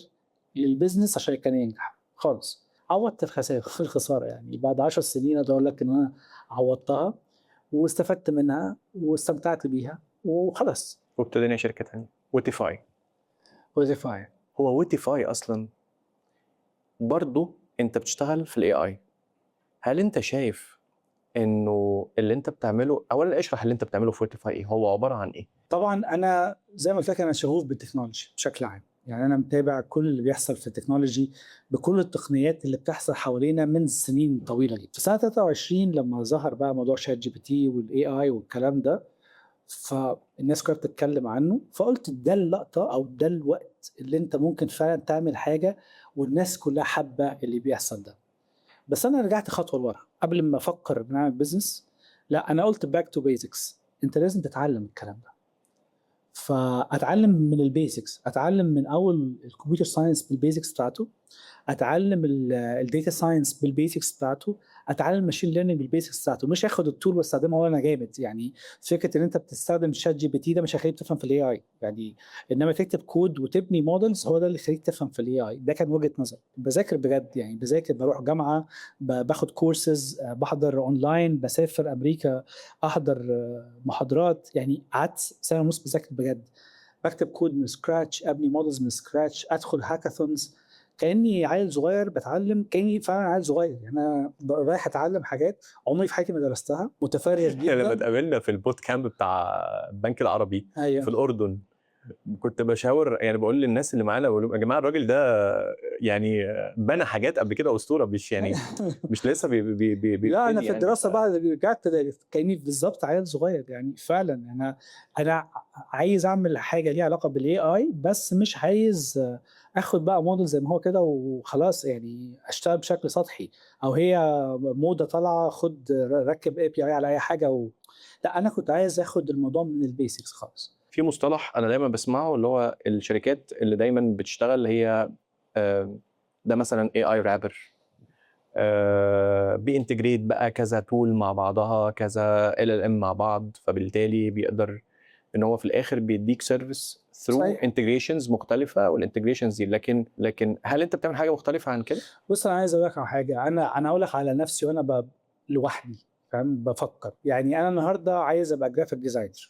لل business عشان كان ينجح خالص. عوضت الخسائر في الخساره، يعني بعد 10 سنين اقدر اقول لك ان انا عوضتها واستفدت منها واستمتعت بيها وخلاص. وابتدينا شركة ثانية، ويتيفاي. ويتيفاي. هو ويتيفاي اصلا برضو انت بتشتغل في ال AI. هل انت شايف انه اللي انت بتعمله، اولا اشرح اللي انت بتعمله في ويتيفاي ايه، هو عبارة عن ايه؟ طبعا انا زي ما قلت لك انا شغوف بال technology بشكل عام، يعني انا متابع كل اللي بيحصل في ال technology بكل التقنيات اللي بتحصل حوالينا من سنين طويلة جدا. في سنة 23 لما ظهر بقى موضوع ChatGPT وال AI والكلام ده، فالناس كلها بتتكلم عنه، فقلت ده اللقطة او ده الوقت اللي انت ممكن فعلا تعمل حاجة والناس كلها حابة اللي بيحصل ده. بس انا رجعت خطوة لورا قبل ما افكر نعمل business، لا انا قلت back to basics، انت لازم تتعلم الكلام ده. فاتعلم من ال basics، اتعلم من اول ال computer science بال basics بتاعته، اتعلم ال data science بال basics بتاعته، اتعلم machine learning بال basics بتاعته، مش اخد ال tool واستخدمها وانا جامد. يعني فكرة ان انت بتستخدم ChatGPT ده مش هيخليك تفهم في ال AI، يعني انما تكتب كود وتبني models هو ده اللي يخليك تفهم في ال AI. ده كان وجهه نظري. بذاكر بجد، يعني بذاكر، بروح جامعه، باخد كورسز، بحضر اونلاين، بسافر امريكا احضر محاضرات. يعني قعدت سنة ونص بذاكر بجد، بكتب كود من scratch، ابني models من scratch، ادخل هاكاثونز، كاني عيل صغير بتعلم، كاني فعلا عيل صغير. يعني انا رايح اتعلم حاجات عمري في حياتي ما درستها، متفرغ جدا. لما اتقابلنا في ال boot camp بتاع البنك العربي في الاردن، كنت بشاور، يعني بقول للناس اللي معانا، بقول لهم يا جماعة الراجل ده يعني بنى حاجات قبل كده اسطوره، مش يعني مش لسه بي بي بي لا انا في يعني الدراسة بقى رجعت كاني بالظبط عيل صغير. يعني فعلا انا عايز اعمل حاجة ليها علاقة بال AI، بس مش عايز اخد بقى موديل زي ما هو كده وخلاص، يعني اشتغل بشكل سطحي، او هي موضة طالعه خد ركب API على اي حاجة لا انا كنت عايز اخد الموضوع من ال basics خالص. في مصطلح انا دايما بسمعه، اللي هو الشركات اللي دايما بتشتغل هي ده مثلا AI wrapper، بي integrate بقى كذا tool مع بعضها، كذا LLM مع بعض، فبالتالي بيقدر ان هو في الاخر بيديك service through integrations مختلفه، وال integrations دي لكن هل انت بتعمل حاجة مختلفة عن كده؟ بص انا عايز اقول لك على حاجه، انا اقول لك على نفسي وانا لوحدي فاهم بفكر. يعني انا النهارده عايز ابقى graphic designer،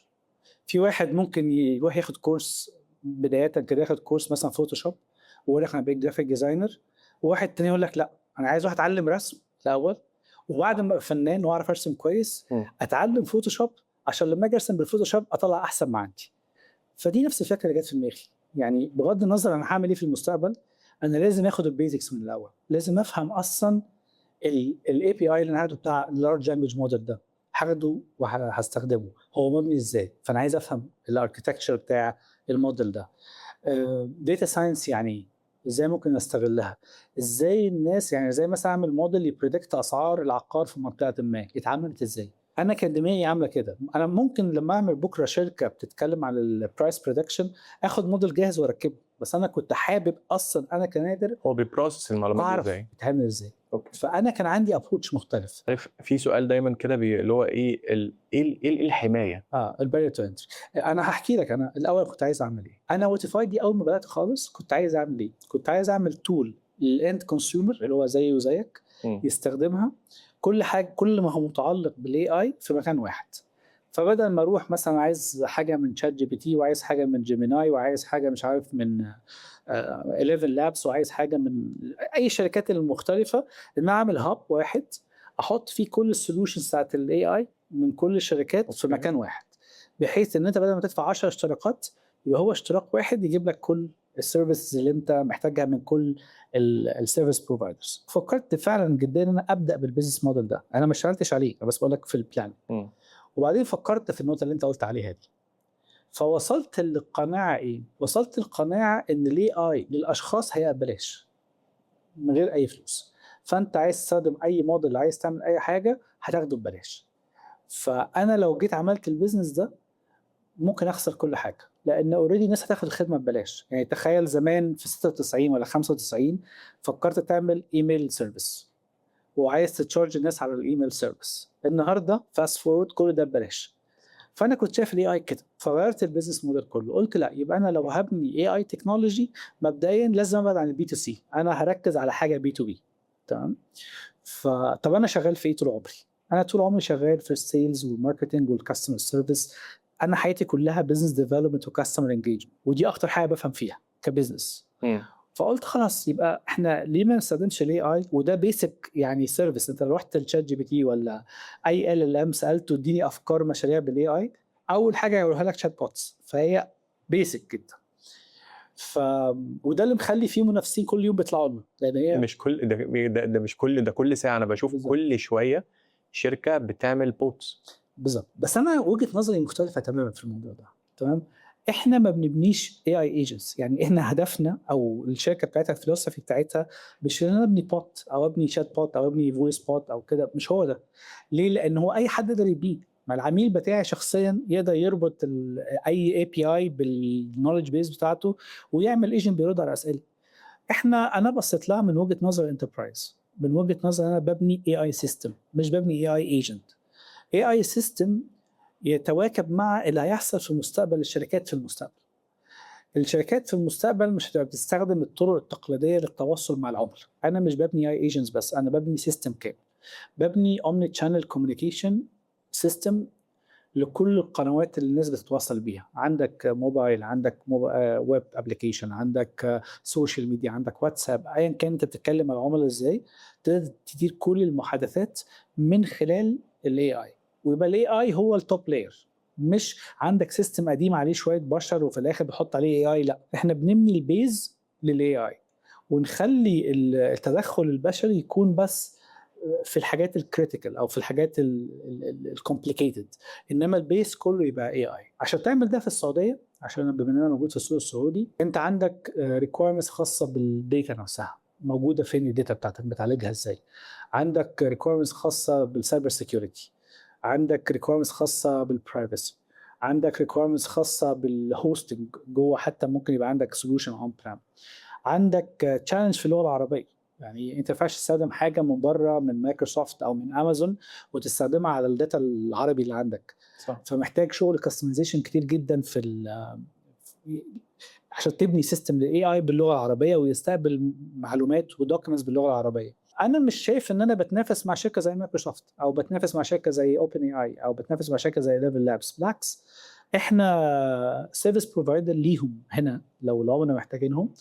في واحد ممكن يروح ياخد course بداية كده، ياخد course مثلا Photoshop ويقول لك انا بقيت graphic designer، وواحد تاني يقول لك لا انا عايز واحد اتعلم رسم الاول، وبعد ما ابقى فنان واعرف ارسم كويس اتعلم Photoshop عشان لما اجي ارسم بال Photoshop اطلع احسن ما عندي. فدي نفس الفكرة اللي جت في دماغي، يعني بغض النظر انا هعمل ايه في المستقبل، انا لازم اخد ال basics من الاول، لازم افهم اصلا ال API اللي انا هاخده بتاع ال large language model ده، هاخده وهستخدمه هو مبني ازاي، فانا عايز افهم ال architecture بتاع الموديل ده. data science يعني ايه؟ ازاي ممكن استغلها؟ ازاي الناس يعني زي مثلا اعمل model ي predict اسعار العقار في منطقة ما، اتعملت ازاي؟ انا كان دماغي عامله كده. انا ممكن لما اعمل بكره شركة بتتكلم على ال price prediction اخد موديل جاهز واركبه، بس انا كنت حابب اصلا انا كنادر هو بي process المعلومات اعرف ازاي، بتعمل ازاي. فانا كان عندي approach مختلف. عارف في سؤال دايما كده اللي هو ايه ايه ايه الحماية؟ ال barrier to entry. انا هحكي لك انا الاول كنت عايز اعمل ايه. انا ويتيفاي دي اول ما بدات خالص كنت عايز اعمل ايه؟ كنت عايز اعمل tool لل end consumer اللي هو زيي وزيك يستخدمها، كل حاجة، كل ما هو متعلق بال AI في مكان واحد. فبدل ما اروح مثلا عايز حاجة من ChatGPT، وعايز حاجة من Gemini، وعايز حاجة مش عارف من ElevenLabs، وعايز حاجة من اي الشركات المختلفه، ان انا اعمل hub واحد احط فيه كل ال solutions بتاعت ال AI من كل الشركات في مكان واحد، بحيث ان انت بدل ما تدفع 10 اشتراكات يبقى هو اشتراك واحد يجيب لك كل ال services اللي انت محتاجها من كل ال service providers. فكرت فعلا جدا ان انا ابدا بال business model ده، انا ما اشتغلتش عليه، انا بس بقول لك في ال plan. وبعدين فكرت في النقطة اللي انت قلت عليها دي، فوصلت للقناعه ايه؟ وصلت للقناعه ان ال AI للاشخاص هيبقى ببلاش من غير اي فلوس. فانت عايز تستخدم اي موديل، عايز تعمل اي حاجه، هتاخده ببلاش. فانا لو جيت عملت ال business ده ممكن اخسر كل حاجه، لان already الناس هتاخد الخدمة ببلاش. يعني تخيل زمان في 96 ولا 95 فكرت تعمل email service وعايز ت charge الناس على ال email service. النهارده fast forward كل ده ببلاش. فانا كنت شايف ال AI كده، فغيرت ال business model كله. قلت لا، يبقى انا لو هبني AI technology مبدئيا لازم ابعد عن ال B2C، انا هركز على حاجة B2B. تمام؟ فطب انا شغال في ايه طول عمري؟ انا طول عمري شغال في ال sales وال marketing وال customer service. انا حياتي كلها business development و customer engagement، ودي اكتر حاجة بفهم فيها ك business. فقلت خلاص، يبقى احنا ليه ما نستخدمش ال AI؟ وده basic يعني service. انت لو رحت ل ChatGPT ولا اي LLM سالته اديني افكار مشاريع بال AI، اول حاجة هيقولها لك chatbots. فهي basic جدا. وده اللي مخلي فيه منافسين كل يوم بيطلعوا لنا، لان هي مش كل ده مش كل ده، كل ساعة انا بشوف كل شوية شركة بتعمل bots. بالظبط، بس انا وجهه نظري مختلفة تماما في الموضوع ده. تمام؟ احنا ما بنبنيش AI agents. يعني احنا هدفنا او الشركة بتاعتها، ال philosophy بتاعتها مش ان انا ابني bot او ابني chatbot او ابني voice bot او كده، مش هو ده. ليه؟ لان هو اي حد يقدر يبنيه. ما العميل بتاعي شخصيا يقدر يربط اي API بال knowledge base بتاعته ويعمل agent بيرد على اسئله. انا بصيت لها من وجهه نظر enterprise، من وجهه نظر انا ببني AI system مش ببني AI agent. AI system يتواكب مع اللي هيحصل في مستقبل الشركات في المستقبل. الشركات في المستقبل مش هتبقى بتستخدم الطرق التقليدية للتواصل مع العملاء. انا مش ببني AI agents بس، انا ببني system كامل، ببني omni channel communication system لكل القنوات اللي الناس بتتواصل بيها. عندك موبايل، عندك web application، عندك social media، عندك واتساب، ايا كان انت بتتكلم مع العملاء ازاي، تقدر تدير كل المحادثات من خلال ال AI، ويبقى ال AI هو ال top layer. مش عندك system قديم عليه شوية بشر وفي الاخر بحط عليه AI. لا، احنا بنبني ال base لل AI ونخلي التدخل البشري يكون بس في الحاجات ال critical او في الحاجات ال complicated، انما ال base كله يبقى AI. عشان تعمل ده في السعوديه، عشان بما ان انا موجود في السوق السعودي، انت عندك requirements خاصة بال data نفسها، موجودة فين ال data بتاعتك، بتعالجها ازاي. عندك requirements خاصة بال cyber security، عندك requirements خاصة بال privacy، عندك requirements خاصة بال hosting جوه، حتى ممكن يبقى عندك solution on prem. عندك challenge في اللغة العربيه، يعني انت ما ينفعش تستخدم حاجة من بره من مايكروسوفت او من امازون وتستخدمها على ال data العربي اللي عندك. فمحتاج شغل customization كتير جدا عشان تبني system لل AI باللغة العربية ويستقبل معلومات و documents باللغة العربيه. انا مش شايف ان انا بتنافس مع شركة زي مايكروسوفت او بتنافس مع شركة زي OpenAI او بتنافس مع شركة زي ElevenLabs. بالعكس، احنا service provider ليهم هنا لو العملاء محتاجينهم،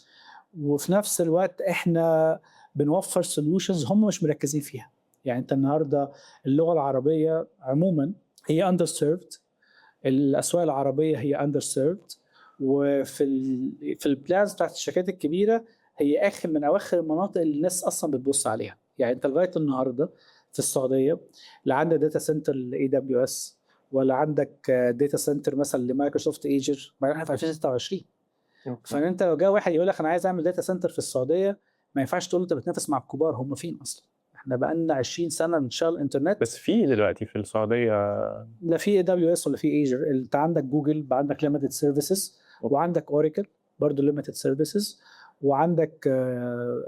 وفي نفس الوقت احنا بنوفر solutions هم مش مركزين فيها. يعني انت النهارده اللغة العربية عموما هي underserved، الاسواق العربية هي underserved، وفي ال في ال plans بتاعت الشركات الكبيرة هي اخر من اواخر المناطق اللي الناس اصلا بتبص عليها. يعني انت لغاية النهارده في السعودية لا عندك data center ل AWS ولا عندك data center مثلا ل Microsoft Azure، ما احنا في 2026. فانت لو جه واحد يقول لك انا عايز اعمل data center في السعوديه، ما ينفعش تقول له انت بتنافس مع الكبار. هم فين اصلا؟ احنا بقالنا 20 سنة بنشتغل انترنت. بس في دلوقتي في السعوديه. لا في AWS ولا في Azure. انت عندك جوجل عندك limited services، وعندك Oracle برضه limited services، وعندك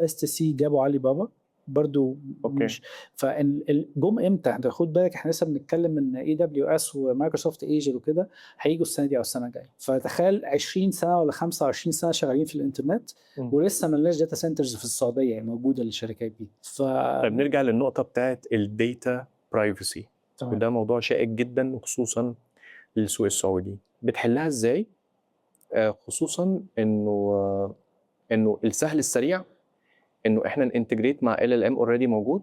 STC جابوا علي بابا برضو. مش فجم امتى؟ انت خد بالك احنا لسه بنتكلم ان AWS و Microsoft Azure وكده هيجوا السنة دي او السنة الجايه. فتخيل 20 سنة ولا 25 سنة شغالين في الانترنت ولسه ما لناش data centers في السعودية يعني موجودة للشركات دي. طيب، نرجع للنقطة بتاعت ال data privacy. وده موضوع شائك جدا، وخصوصا للسوق السعودي، بتحلها ازاي؟ خصوصا انه السهل السريع انه احنا ن integrate مع LLM already موجود،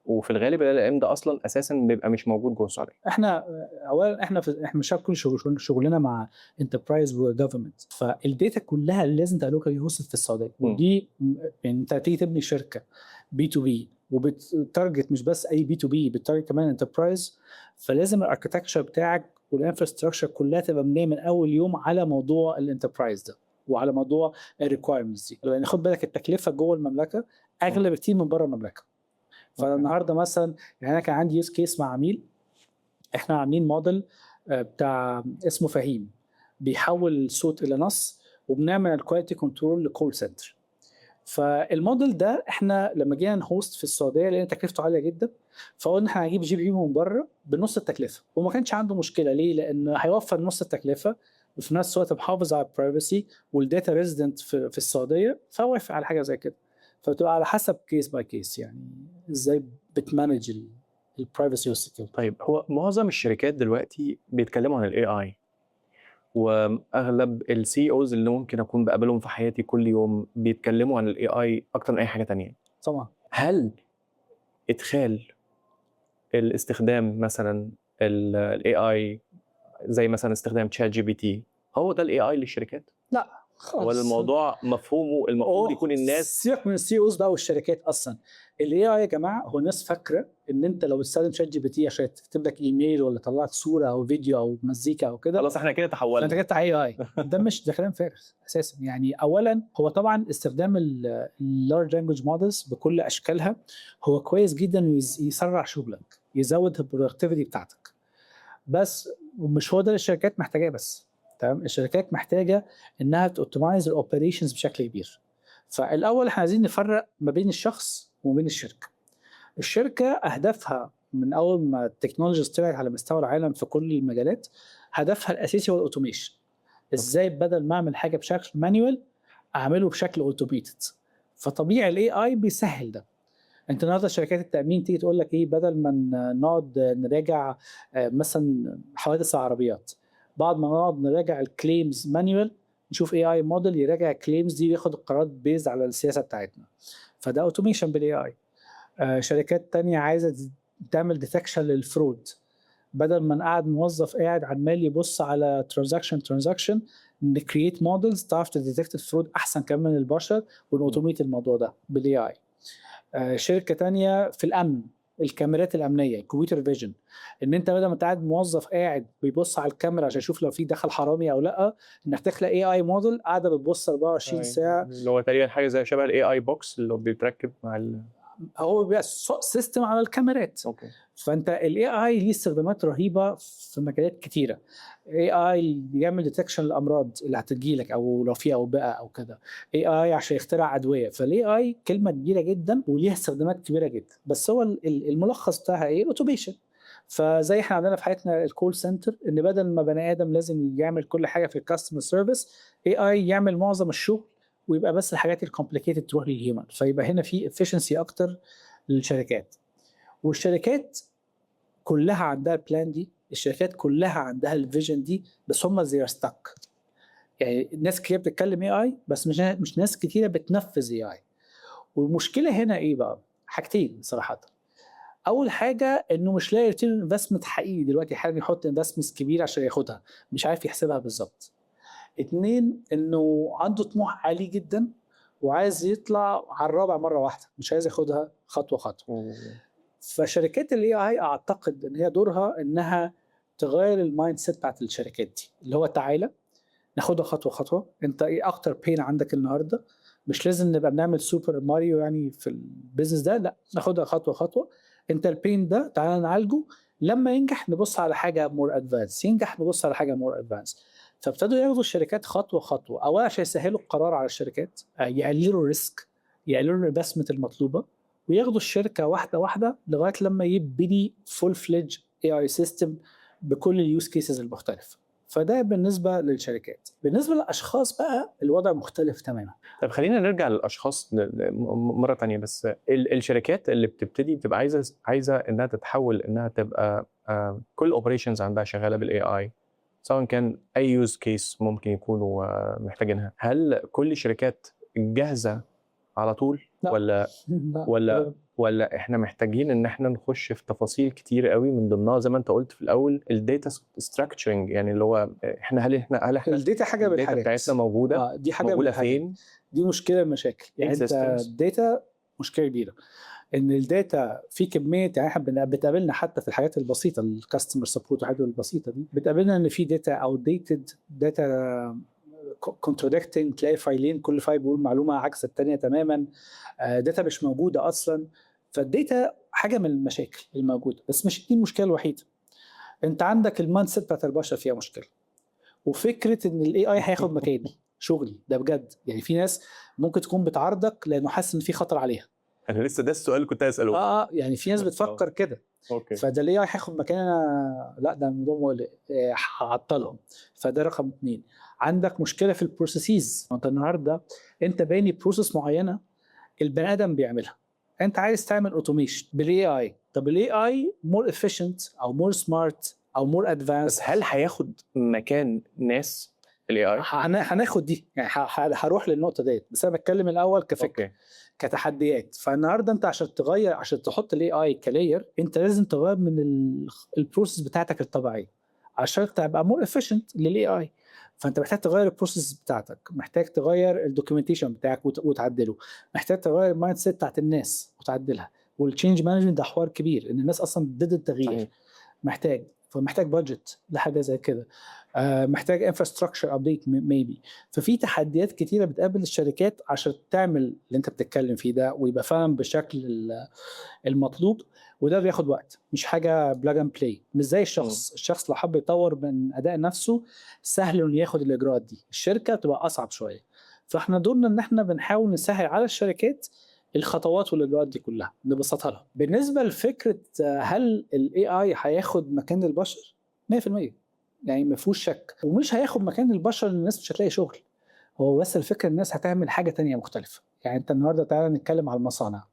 وفي الغالب ال LLM ده اصلا اساسا بيبقى مش موجود جوه السعوديه. احنا اولا احنا مش كل شغلنا مع enterprise و government، فال data كلها اللي لازم تبقى locally hosted في السعوديه. ودي يعني انت تيجي تبني شركة B2B وبت target مش بس اي B2B، بت target كمان enterprise، فلازم ال architecture بتاعك وال infrastructure كلها تبقى مبنية من اول يوم على موضوع ال enterprise ده وعلى موضوع ال requirements دي، لان خد بالك التكلفة جوه المملكة اغلى بكتير من بره المملكه. فالنهارده مثلا يعني انا كان عندي use case مع عميل، احنا عاملين موديل بتاع اسمه فهيم، بيحول الصوت الى نص، وبنعمل ال quality control ل call center. فال model ده احنا لما جينا ن host في السعودية لان تكلفته عالية جدا، فقلنا احنا هنجيب GPU من بره بنص التكلفه، وما كانش عنده مشكله. ليه؟ لان هيوفر نص التكلفة وفي نفس الوقت محافظ على ال privacy وال data resident في السعوديه، فوافق على حاجة زي كده. فبتبقى على حسب case by case، يعني ازاي بت manage ال privacy وال security. طيب، هو معظم الشركات دلوقتي بيتكلموا عن ال AI، واغلب ال CEOs اللي ممكن اكون بقابلهم في حياتي كل يوم بيتكلموا عن ال AI اكتر من اي حاجة تانية. طبعا. هل ادخال الاستخدام مثلا ال AI زي مثلا استخدام ChatGPT هو ده ال AI للشركات؟ لا خالص. ولا الموضوع مفهومه المفروض يكون الناس سيبك من ال CEOs بقى والشركات اصلا. ال AI يا جماعه، هو الناس فاكره ان انت لو بتستخدم ChatGPT عشان تكتب لك ايميل ولا تطلع لك صوره او فيديو او مزيكا او كده، خلاص احنا كده تحولنا. فانت كده AI. ده مش ده كلام فارغ اساسا. يعني اولا هو طبعا استخدام ال large language models بكل اشكالها هو كويس جدا، يسرع شغلك، يزود ال productivity بتاعتك، بس مش هو ده اللي الشركات محتاجاه بس. تمام؟ الشركات محتاجه انها ت optimize ال operations بشكل كبير. فالاول احنا عايزين نفرق ما بين الشخص وما بين الشركه. الشركة اهدافها من اول ما ال technologies طلعت على مستوى العالم في كل المجالات، هدفها الاساسي هو ال automation. ازاي بدل ما اعمل حاجة بشكل manual اعمله بشكل automated؟ فطبيعي ال AI بيسهل ده. انت النهارده شركات التامين تيجي تقول لك ايه؟ بدل ما نقعد نراجع مثلا حوادث العربيات، بعد ما نقعد نراجع ال claims manual، نشوف AI model يراجع ال claims دي وياخد القرارات based على السياسة بتاعتنا. فده automation بال AI. شركات تانية عايزه تعمل detection لل fraud، بدل ما نقعد موظف قاعد عمال يبص على transaction transaction، ن create models تعرف ت detect ال fraud احسن كمان من البشر ون automate الموضوع ده بال AI. شركة تانية في الامن، الكاميرات الامنيه، ال computer vision، ان انت بدل ما تقعد موظف قاعد بيبص على الكاميرا عشان يشوف لو في دخل حرامي او لا، انك تخلق AI model قاعدة بتبص 24 ساعه. اللي هو تقريبا حاجة زي شبه ال AI box اللي هو بيتركب مع ال هو بيبقى system على الكاميرات. فانت ال AI ليه استخدامات رهيبة في مجالات كتيره. AI بيعمل detection للامراض اللي هتجيلك او لو في اوبئه او كده، AI عشان يخترع ادويه. فال AI كلمة كبيرة جدا وليها استخدامات كبيرة جدا، بس هو الملخص بتاعها ايه؟ automation. فزي احنا عندنا في حياتنا ال call center، ان بدل ما بني ادم لازم يعمل كل حاجة في ال customer service، AI يعمل معظم الشغل ويبقى بس الحاجات ال complicated تروح لل human. فيبقى هنا في efficiency اكتر للشركات. والشركات كلها عندها ال plan دي، الشركات كلها عندها ال vision دي، بس هم they are stuck. يعني ناس كتير بتتكلم AI بس مش ناس كتيرة بتنفذ AI. والمشكلة هنا ايه بقى؟ حاجتين صراحه. اول حاجة انه مش لاقي return investment حقيقي دلوقتي حالا، يحط investments كبيرة عشان ياخدها، مش عارف يحسبها بالظبط. اتنين، انه عنده طموح عالي جدا وعايز يطلع على الرابع مرة واحده، مش عايز ياخدها خطوة خطوه. فشركات ال AI اعتقد ان هي دورها انها تغير ال mindset بتاعت الشركات دي، اللي هو تعالى ناخدها خطوة خطوه. انت ايه اكتر pain عندك النهارده؟ مش لازم نبقى بنعمل Super Mario يعني في ال business ده، لا، ناخدها خطوة خطوه. انت ال pain ده تعالى نعالجه، لما ينجح نبص على حاجة more advanced، ينجح نبص على حاجة more advanced. فابتدوا ياخدوا الشركات خطوة خطوه، اولا عشان يسهلوا القرار على الشركات، يقللوا ال risk، يقللوا ال investment المطلوبه، وياخدوا الشركة واحدة واحدة لغاية لما يبني full fledged AI system بكل ال use cases المختلفه. فده بالنسبة للشركات. بالنسبة للاشخاص بقى الوضع مختلف تماما. طب خلينا نرجع للاشخاص مرة تانية، بس الشركات اللي بتبتدي بتبقى عايزه انها تتحول، انها تبقى كل operations عندها شغالة بال AI. سواء كان اي use case ممكن يكونوا محتاجينها، هل كل الشركات جاهزة على طول؟ لا. ولا لا. ولا احنا محتاجين ان احنا نخش في تفاصيل كتير قوي، من ضمنها زي ما انت قلت في الاول ال data structuring، يعني اللي هو احنا هل احنا ال data حاجة من ال data الحاجات بتاعتنا موجوده؟ دي حاجة من موجودة الحاجات. فين؟ دي مشكلة من المشاكل، يعني إيه انت systems؟ ال data مشكلة كبيره، ان ال data في كميه، يعني احنا بتقابلنا حتى في الحاجات البسيطه، ال customer support والحاجات البسيطة دي، بتقابلنا ان في data outdated، data contradicting، تلاقي فايلين كل file بيقول معلومة عكس الثانية تماما، data مش موجودة اصلا. فال data حاجة من المشاكل الموجوده، بس مش دي المشكلة الوحيده. انت عندك ال mindset بتاعت البشر فيها مشكله، وفكره ان ال AI هياخد مكاني شغلي ده بجد، يعني في ناس ممكن تكون بتعارضك لانه حاسس ان في خطر عليها. انا لسه ده السؤال اللي كنت هساله. اه، يعني في ناس بتفكر كده. فده ال AI هياخد مكاننا، لا ده الموضوع مقلق، هعطلهم. فده رقم اثنين. عندك مشكلة في ال processes. انت النهارده انت باني process معينة البني ادم بيعملها، انت عايز تعمل automation بال AI. طب ال AI more efficient او more smart او more advanced. بس هل هياخد مكان ناس ال AI؟ هناخد دي، يعني هروح للنقطة ديت، بس انا بتكلم الاول كفكره، كتحديات. فالنهارده انت عشان تغير، عشان تحط ال AI ك layer، انت لازم تغير من ال process بتاعتك الطبيعية عشان تبقى more efficient لل AI. فانت محتاج تغير ال process بتاعتك، محتاج تغير ال documentation بتاعك وتعدله، محتاج تغير ال mindset بتاعت الناس وتعدلها. وال change management ده حوار كبير، ان الناس اصلا ضد التغيير. فمحتاج budget لحاجة زي كده، محتاج infrastructure update maybe. ففي تحديات كتيرة بتقابل الشركات عشان تعمل اللي انت بتتكلم فيه ده ويبقى فعلا بالشكل المطلوب، وده بياخد وقت، مش حاجة plug and play. مش زي الشخص. الشخص لو حب يطور من اداء نفسه سهل انه ياخد الاجراءات دي، الشركة بتبقى اصعب شويه. فاحنا دورنا ان احنا بنحاول نسهل على الشركات الخطوات والاجراءات دي كلها، نبسطها لهم. بالنسبة لفكرة هل ال AI هياخد مكان البشر؟ 100%، يعني ما فيهوش شك. ومش هياخد مكان البشر ان الناس مش هتلاقي شغل، هو بس الفكرة الناس هتعمل حاجة تانية مختلفه. يعني انت النهارده تعالى نتكلم على المصانع.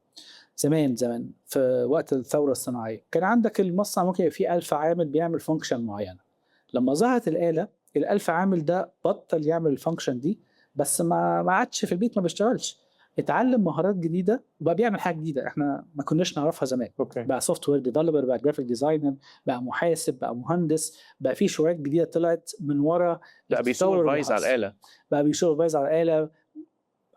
زمان زمان في وقت الثورة الصناعية كان عندك المصنع ممكن يبقى فيه 1000 عامل بيعمل function معينه. لما ظهرت الاله، ال1000 عامل ده بطل يعمل ال function دي، بس ما عادش في البيت ما بيشتغلش، اتعلم مهارات جديدة وبقى بيعمل حاجة جديدة احنا ما كناش نعرفها زمان. بقى software developer، بقى graphic designer، بقى محاسب، بقى مهندس، بقى في شغلات جديدة طلعت من ورا بقى التطور اللي بي supervise على حصل. الاله. بقى بي supervise على الاله،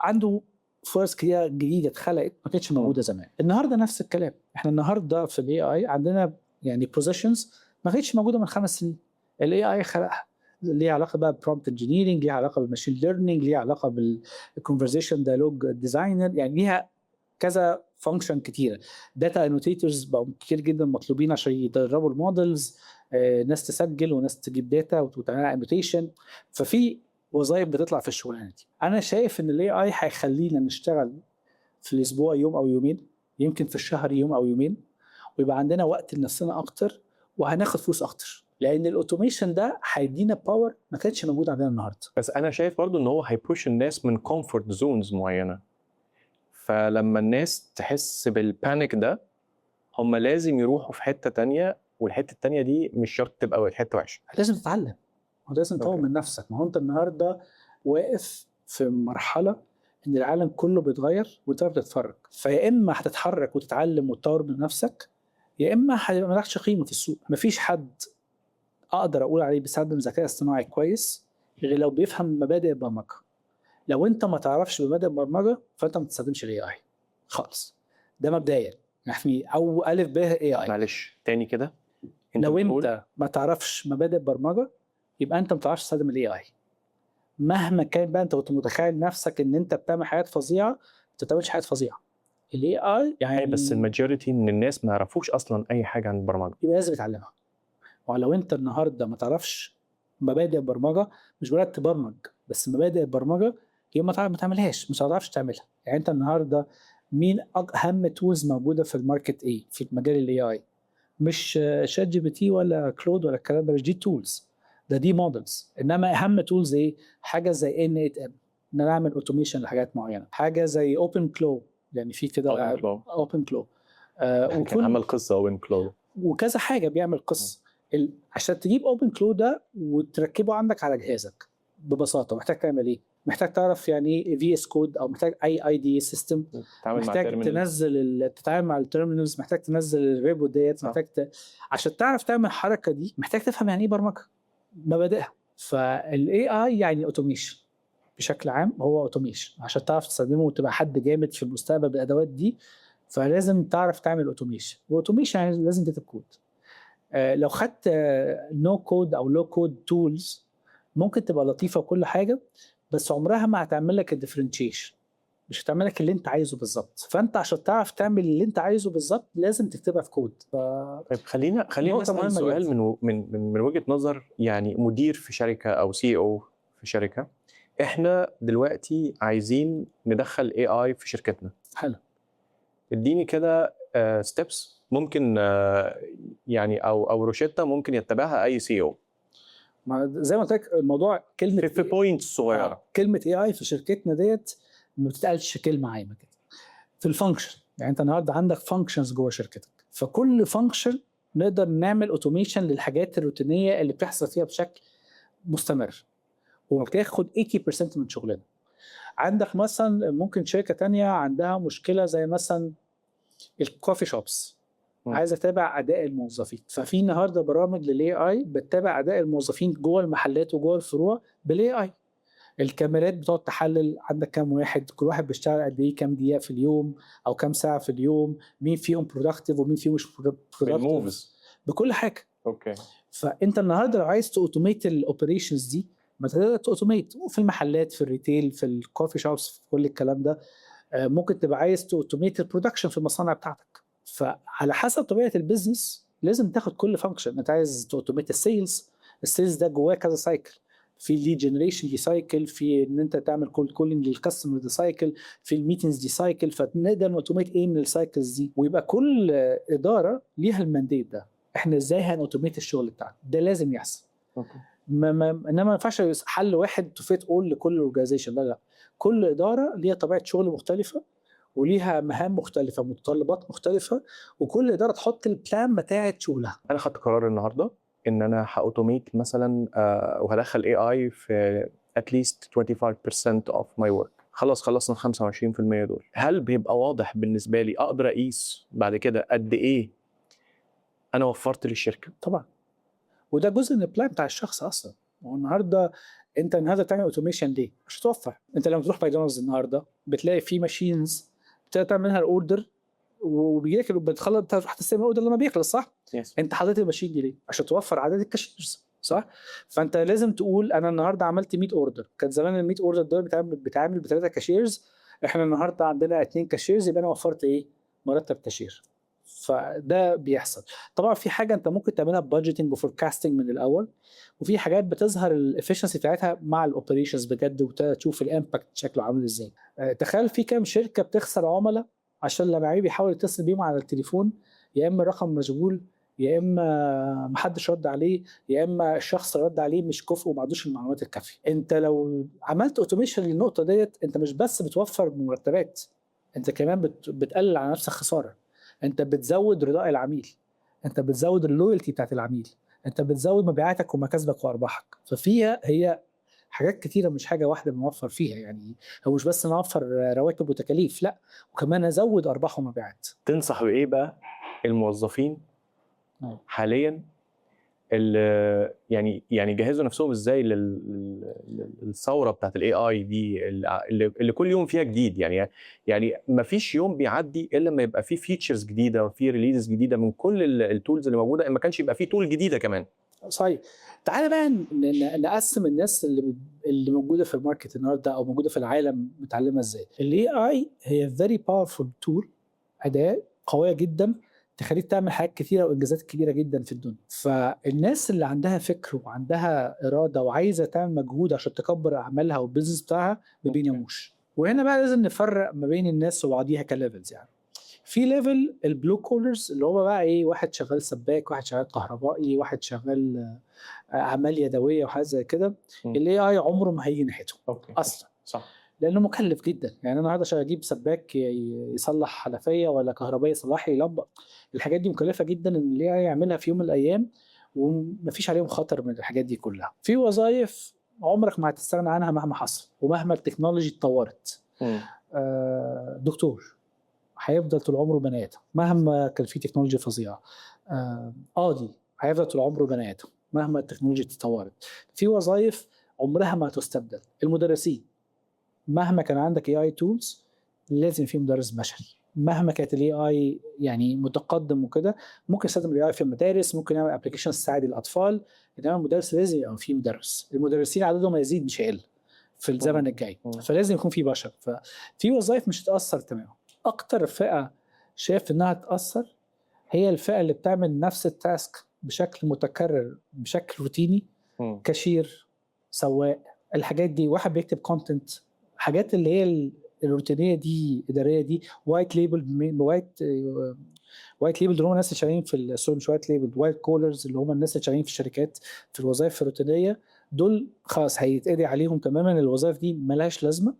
عنده فرص كتيرة جديدة اتخلقت ما كانتش موجودة زمان. النهارده نفس الكلام، احنا النهارده في ال AI عندنا يعني positions ما كانتش موجودة من 5 سنين، ال AI خلقها، ليها علاقة بقى prompt engineering، ليها علاقة بال machine learning، ليها علاقة بال conversation dialogue designer، يعني ليها كذا function كتيره. data annotators بقوا كتير جدا مطلوبين عشان يدربوا ال models، ناس تسجل وناس تجيب data وتعملها annotation. ففي وظائف بتطلع في الشغلانة دي. انا شايف ان ال AI هيخلينا نشتغل في الاسبوع يوم او يومين، يمكن في الشهر يوم او يومين، ويبقى عندنا وقت لنفسنا اكتر، وهناخد فلوس اكتر، لان ال automation ده هيدينا power ما كانتش موجود عندنا النهارده. بس انا شايف برضو ان هو هي push الناس من comfort zones معينه، فلما الناس تحس بال panic ده هم لازم يروحوا في حتة تانية، والحتة التانية دي مش شرط تبقى حتة وحشه. لازم تتعلم ولازم تطور من نفسك. ما هو انت النهارده واقف في مرحلة ان العالم كله بيتغير وانت بتتفرج، فيا اما هتتحرك وتتعلم وتطور من نفسك، يا اما هيبقى مالكش قيمة في السوق. مفيش حد اقدر اقول عليه بيستخدم ذكاء اصطناعي كويس غير لو بيفهم مبادئ البرمجه. لو انت ما تعرفش مبادئ البرمجة فانت ما تستخدمش ال AI خالص. ده مبدئيا يعني او الف ب AI. معلش تاني كده، انت لو بتقول انت ما تعرفش مبادئ البرمجة يبقى انت ما بتعرفش تستخدم ال AI مهما كان. بقى انت كنت متخيل نفسك ان انت بتعمل حاجات فظيعه، انت ما بتعملش حاجات فظيعه. ال AI يعني أي بس ال majority من الناس ما يعرفوش اصلا اي حاجة عن البرمجه. يبقى لازم يتعلمها. ولو انت النهارده ما تعرفش مبادئ البرمجه، مش بقولك تبرمج، بس مبادئ البرمجه، يبقى ما تعملهاش، مش هتعرفش تعملها. يعني انت النهارده مين اهم tools موجودة في ال market ايه في مجال ال AI؟ مش ChatGPT ولا Claude ولا الكلام ده، مش دي tools، ده دي models. انما اهم tools ايه؟ حاجة زي n8n، ان انا اعمل automation لحاجات معينه، حاجة زي OpenClaw، يعني في كده OpenClaw وكل عمل قصة OpenClaw. وكذا حاجة بيعمل قصه. عشان تجيب OpenClaw ده وتركبه عندك على جهازك ببساطة محتاج تعمل ايه؟ محتاج تعرف يعني ايه VS Code، او محتاج اي IDE system، تتعامل مع محتاج terminal. تنزل تتعامل مع ال terminals، محتاج تنزل ال repo ديت، محتاج عشان تعرف تعمل الحركة دي محتاج تفهم يعني ايه برمجة، مبادئها. فال AI يعني automation بشكل عام، هو automation. عشان تعرف تستخدمه وتبقى حد جامد في المستقبل بالادوات دي فلازم تعرف تعمل automation، و automation يعني لازم تكتب كود. لو خدت no code او low code tools ممكن تبقى لطيفة وكل حاجه، بس عمرها ما هتعمل لك ال differentiation، مش هتعمل لك اللي انت عايزه بالظبط. فانت عشان تعرف تعمل اللي انت عايزه بالظبط لازم تكتبها في كود. طيب خلينا نقطة نسال مهمة سؤال جدا. من وجهه نظر يعني مدير في شركة او CEO في شركه، احنا دلوقتي عايزين ندخل AI في شركتنا. حلو. اديني كده steps ممكن يعني او روشته ممكن يتبعها اي CEO. ما زي ما قلت لك الموضوع كلمة في points صغيره. كلمة AI في شركتنا ديت ما بتتقالش كلمة عايمه كده. في ال function، يعني انت النهارده عندك functions جوه شركتك، فكل function نقدر نعمل automation للحاجات الروتينية اللي بتحصل فيها بشكل مستمر وبتاخد 80% من شغلنا. عندك مثلا ممكن شركة تانية عندها مشكلة زي مثلا ال coffee shops، عايز اتابع اداء الموظفين، ففي النهارده برامج لل AI بتتابع اداء الموظفين جوه المحلات وجوه الفروع بال AI. الكاميرات بتقعد تحلل عندك كام واحد، كل واحد بيشتغل قد ايه، كام دقيقة في اليوم او كام ساعة في اليوم، مين فيهم productive ومين فيهم مش productive. بال moves. بكل حاجه. فانت النهارده لو عايز ت automate ال operations دي ما تقدر ت automate في المحلات، في ال retail، في ال coffee shops، في كل الكلام ده. ممكن تبقى عايز ت automate ال production في المصانع بتاعتك. فعلى حسب طبيعة ال business لازم تاخد كل function. انت عايز ت automate ال sales، ال sales ده جواه كذا cycle، في lead generation دي cycle، في ان انت تعمل cold calling لل customer دي cycle، في ال meetings دي cycle. فنقدر ن automate ايه من ال cycles دي، ويبقى كل ادارة ليها ال mandate ده، احنا ازاي هن automate الشغل بتاعنا ده، لازم يحصل. ما ما انما ما ينفعش حل واحد to fit all لكل organization، لا لا، كل ادارة ليها طبيعة شغل مختلفة وليها مهام مختلفه، متطلبات مختلفه، وكل ادارة تحط ال plan بتاعه شغلها. انا خدت قرار النهارده ان انا ه automate مثلا وهدخل AI في at least 25% of my work. خلاص خلصنا 25% دول، هل بيبقى واضح بالنسبة لي، اقدر اقيس بعد كده قد ايه انا وفرت للشركه؟ طبعا، وده جزء من ال plan بتاع الشخص اصلا. هو النهارده انت النهارده بتعمل automation ليه؟ عشان توفر. انت لما تروح ماكدونالدز النهارده بتلاقي في machines بتقدر تعمل منها ال order وبيجي لك، بتخلص تروح تستلم ال order لما بيخلص، صح؟ yes. انت حطيت ال machine دي ليه؟ عشان توفر عدد ال cashiers، صح؟ فانت لازم تقول انا النهارده عملت 100 order، كان زمان ال 100 order دول بيتعمل بثلاثة cashiers، احنا النهارده عندنا اثنين cashiers، يبقى انا وفرت ايه؟ مرتب كاشير. فده بيحصل. طبعا في حاجة انت ممكن تعملها budgeting و forecasting من الاول، وفي حاجات بتظهر ال efficiency بتاعتها مع ال operations بجد وتشوف ال impact شكله عامل ازاي. تخيل في كام شركة بتخسر عملاء عشان لما عميل بيحاول يتصل بيهم على التليفون يا اما الرقم مشغول، يا اما محدش رد عليه، يا اما الشخص اللي رد عليه مش كفء وما عندوش المعلومات الكافيه. انت لو عملت automation للنقطة ديت انت مش بس بتوفر مرتبات، انت كمان بتقلل على نفسك خساره، انت بتزود رضاء العميل، انت بتزود ال loyalty بتاعت العميل، انت بتزود مبيعاتك ومكاسبك وارباحك. ففيها هي حاجات كتيره، مش حاجة واحدة بنوفر فيها. يعني هو مش بس نوفر رواتب وتكاليف، لا، وكمان ازود ارباح ومبيعات. تنصح بايه بقى الموظفين حاليا اللي يعني جهزوا نفسهم ازاي للثورة بتاعت ال AI دي اللي كل يوم فيها جديد؟ يعني ما فيش يوم بيعدي الا لما يبقى فيه features جديدة وفي releases جديدة من كل ال tools اللي موجوده، ان ما كانش يبقى فيه tool جديدة كمان. صحيح. تعالى بقى نقسم الناس اللي موجودة في ال market النهارده او موجودة في العالم متعلمة ازاي. ال AI هي very powerful tool، اداه قوية جدا تخليك تعمل حاجات كتيرة وانجازات كبيرة جدا في الدنيا. فالناس اللي عندها فكر وعندها اراده وعايزه تعمل مجهود عشان تكبر اعمالها وال business بتاعها ما بيناموش. وهنا بقى لازم نفرق ما بين الناس وبعضيها ك levels. يعني في level ال blue collars اللي هو بقى ايه، واحد شغال سباك، واحد شغال كهربائي، واحد شغال اعمال يدوية وحاجات زي كده، ال AI عمره ما هيجي ناحيتهم اصلا. لانه مكلف جدا. يعني انا النهارده عشان اجيب سباك يصلح حنفية ولا كهربائي يصلح لي لمبه، الحاجات دي مكلفة جدا ان ال AI يعملها في يوم من الايام. ومفيش عليهم خطر من الحاجات دي كلها. في وظائف عمرك ما هتستغنى عنها مهما حصل ومهما ال technology اتطورت. دكتور هيفضل طول عمره بني ادم مهما كان في technology فظيعة. قاضي هيفضل طول عمره بني ادم مهما ال technology اتطورت. في وظائف عمرها ما تستبدل. المدرسين مهما كان عندك AI tools لازم في مدرس بشري، مهما كانت ال AI يعني متقدم وكده، ممكن يستخدم ال AI في المدارس، ممكن يعمل application تساعد الاطفال، انما المدرس لازم يبقى في مدرس. المدرسين عددهم هيزيد مش هيقل في الزمن الجاي، فلازم يكون في بشر. ففي وظائف مش هتاثر تماما. اكتر فئة شايف انها تاثر هي الفئة اللي بتعمل نفس ال task بشكل متكرر بشكل روتيني، كاشير، سواق، الحاجات دي، واحد بيكتب content، حاجات اللي هي الروتينية دي، ادارية دي، white label، white label اللي هم الناس اللي شغالين في، sorry مش white label، white collars اللي هم الناس اللي شغالين في الشركات في الوظائف الروتينية، دول خلاص هيتقضي عليهم تماما. الوظائف دي ملهاش لازمه.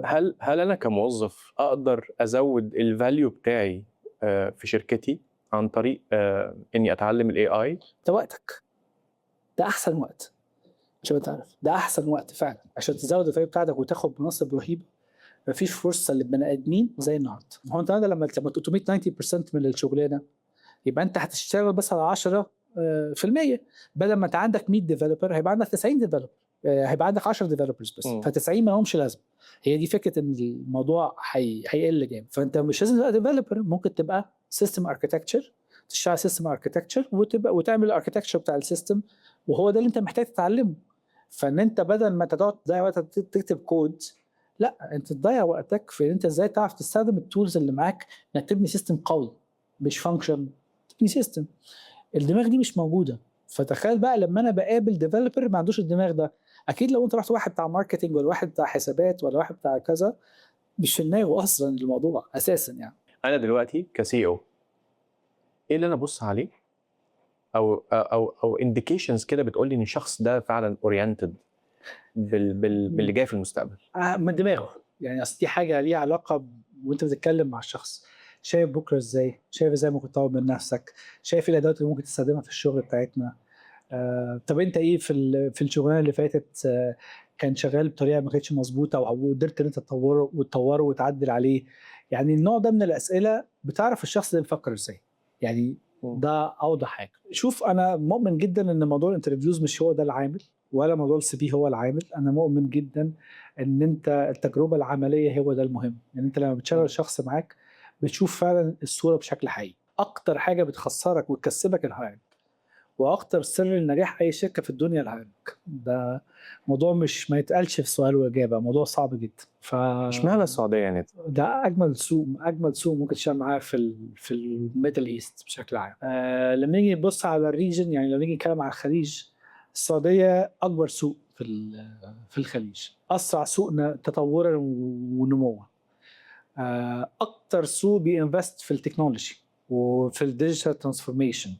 هل انا كموظف اقدر ازود ال value بتاعي في شركتي عن طريق اني اتعلم ال AI؟ ده وقتك، ده احسن وقت عشان تعرف، ده احسن وقت فعلا عشان تزود ال value بتاعتك وتاخد مناصب رهيبة. مفيش فرصة للبني ادمين زي النهارده. هو انت لما ت automate 90% من الشغلانة يبقى انت هتشتغل بس على 10%، بدل ما انت عندك 100 developer هيبقى عندك 90 developer، هيبقى عندك 10 developers بس، ف90 ما لهمش لازمه. هي دي فكرة ان الموضوع هيقل جامد. فانت مش لازم تبقى developer، ممكن تبقى system architecture، تشتغل system architecture وتبقى وتعمل ال architecture بتاع ال system، وهو ده اللي انت محتاج تتعلمه. فان انت بدل ما تقعد تضيع وقتك تكتب كود، لا، انت تضيع وقتك في ان انت ازاي تعرف تستخدم ال tools اللي معاك انك تبني system قوي، مش function، تبني system. الدماغ دي مش موجودة. فتخيل بقى لما انا بقابل developer ما عندوش الدماغ ده، اكيد لو انت رحت واحد بتاع marketing ولا واحد بتاع حسابات ولا واحد بتاع كذا، مش في دماغه اصلا الموضوع اساسا يعني. انا دلوقتي ك CEO ايه اللي انا ابص عليه او indications كده بتقول لي ان الشخص ده فعلا oriented باللي جاي في المستقبل؟ من دماغه يعني. اصل دي حاجة ليها علاقة وانت بتتكلم مع الشخص، شايف بكره ازاي، شايف ازاي ممكن تطور من نفسك، شايف ايه الادوات اللي ممكن تستخدمها في الشغل بتاعتنا. طب انت ايه في الشغلانة اللي فاتت كان شغال بطريقة ما كانتش مظبوطة وقدرت ان انت تطوره وتطوره وتعدل عليه. يعني النوع ده من الاسئلة بتعرف الشخص ده بيفكر ازاي يعني. ده اوضح حاجة. شوف، انا مؤمن جدا ان موضوع ال interviews مش هو ده العامل، ولا موضوع ال CV هو العامل. انا مؤمن جدا ان انت التجربة العملية هو ده المهم. يعني انت لما بتشغل شخص معاك بتشوف فعلا الصورة بشكل حقيقي. اكتر حاجة بتخسرك وتكسبك ال hiring، واكتر سر لنجاح اي شركة في الدنيا ال hiring. ده موضوع مش ما يتقالش في سؤال واجابه، موضوع صعب جدا. اشمعنى السعودية يعني؟ ده اجمل سوق، اجمل سوق ممكن تشتغل معاه في ال Middle East بشكل عام. لما نيجي نبص على ال region، يعني لو نيجي نتكلم على الخليج، السعودية اكبر سوق في الخليج، اسرع سوق تطورا ونموا، اكتر سوق بي invest في ال technology وفي ال digital transformation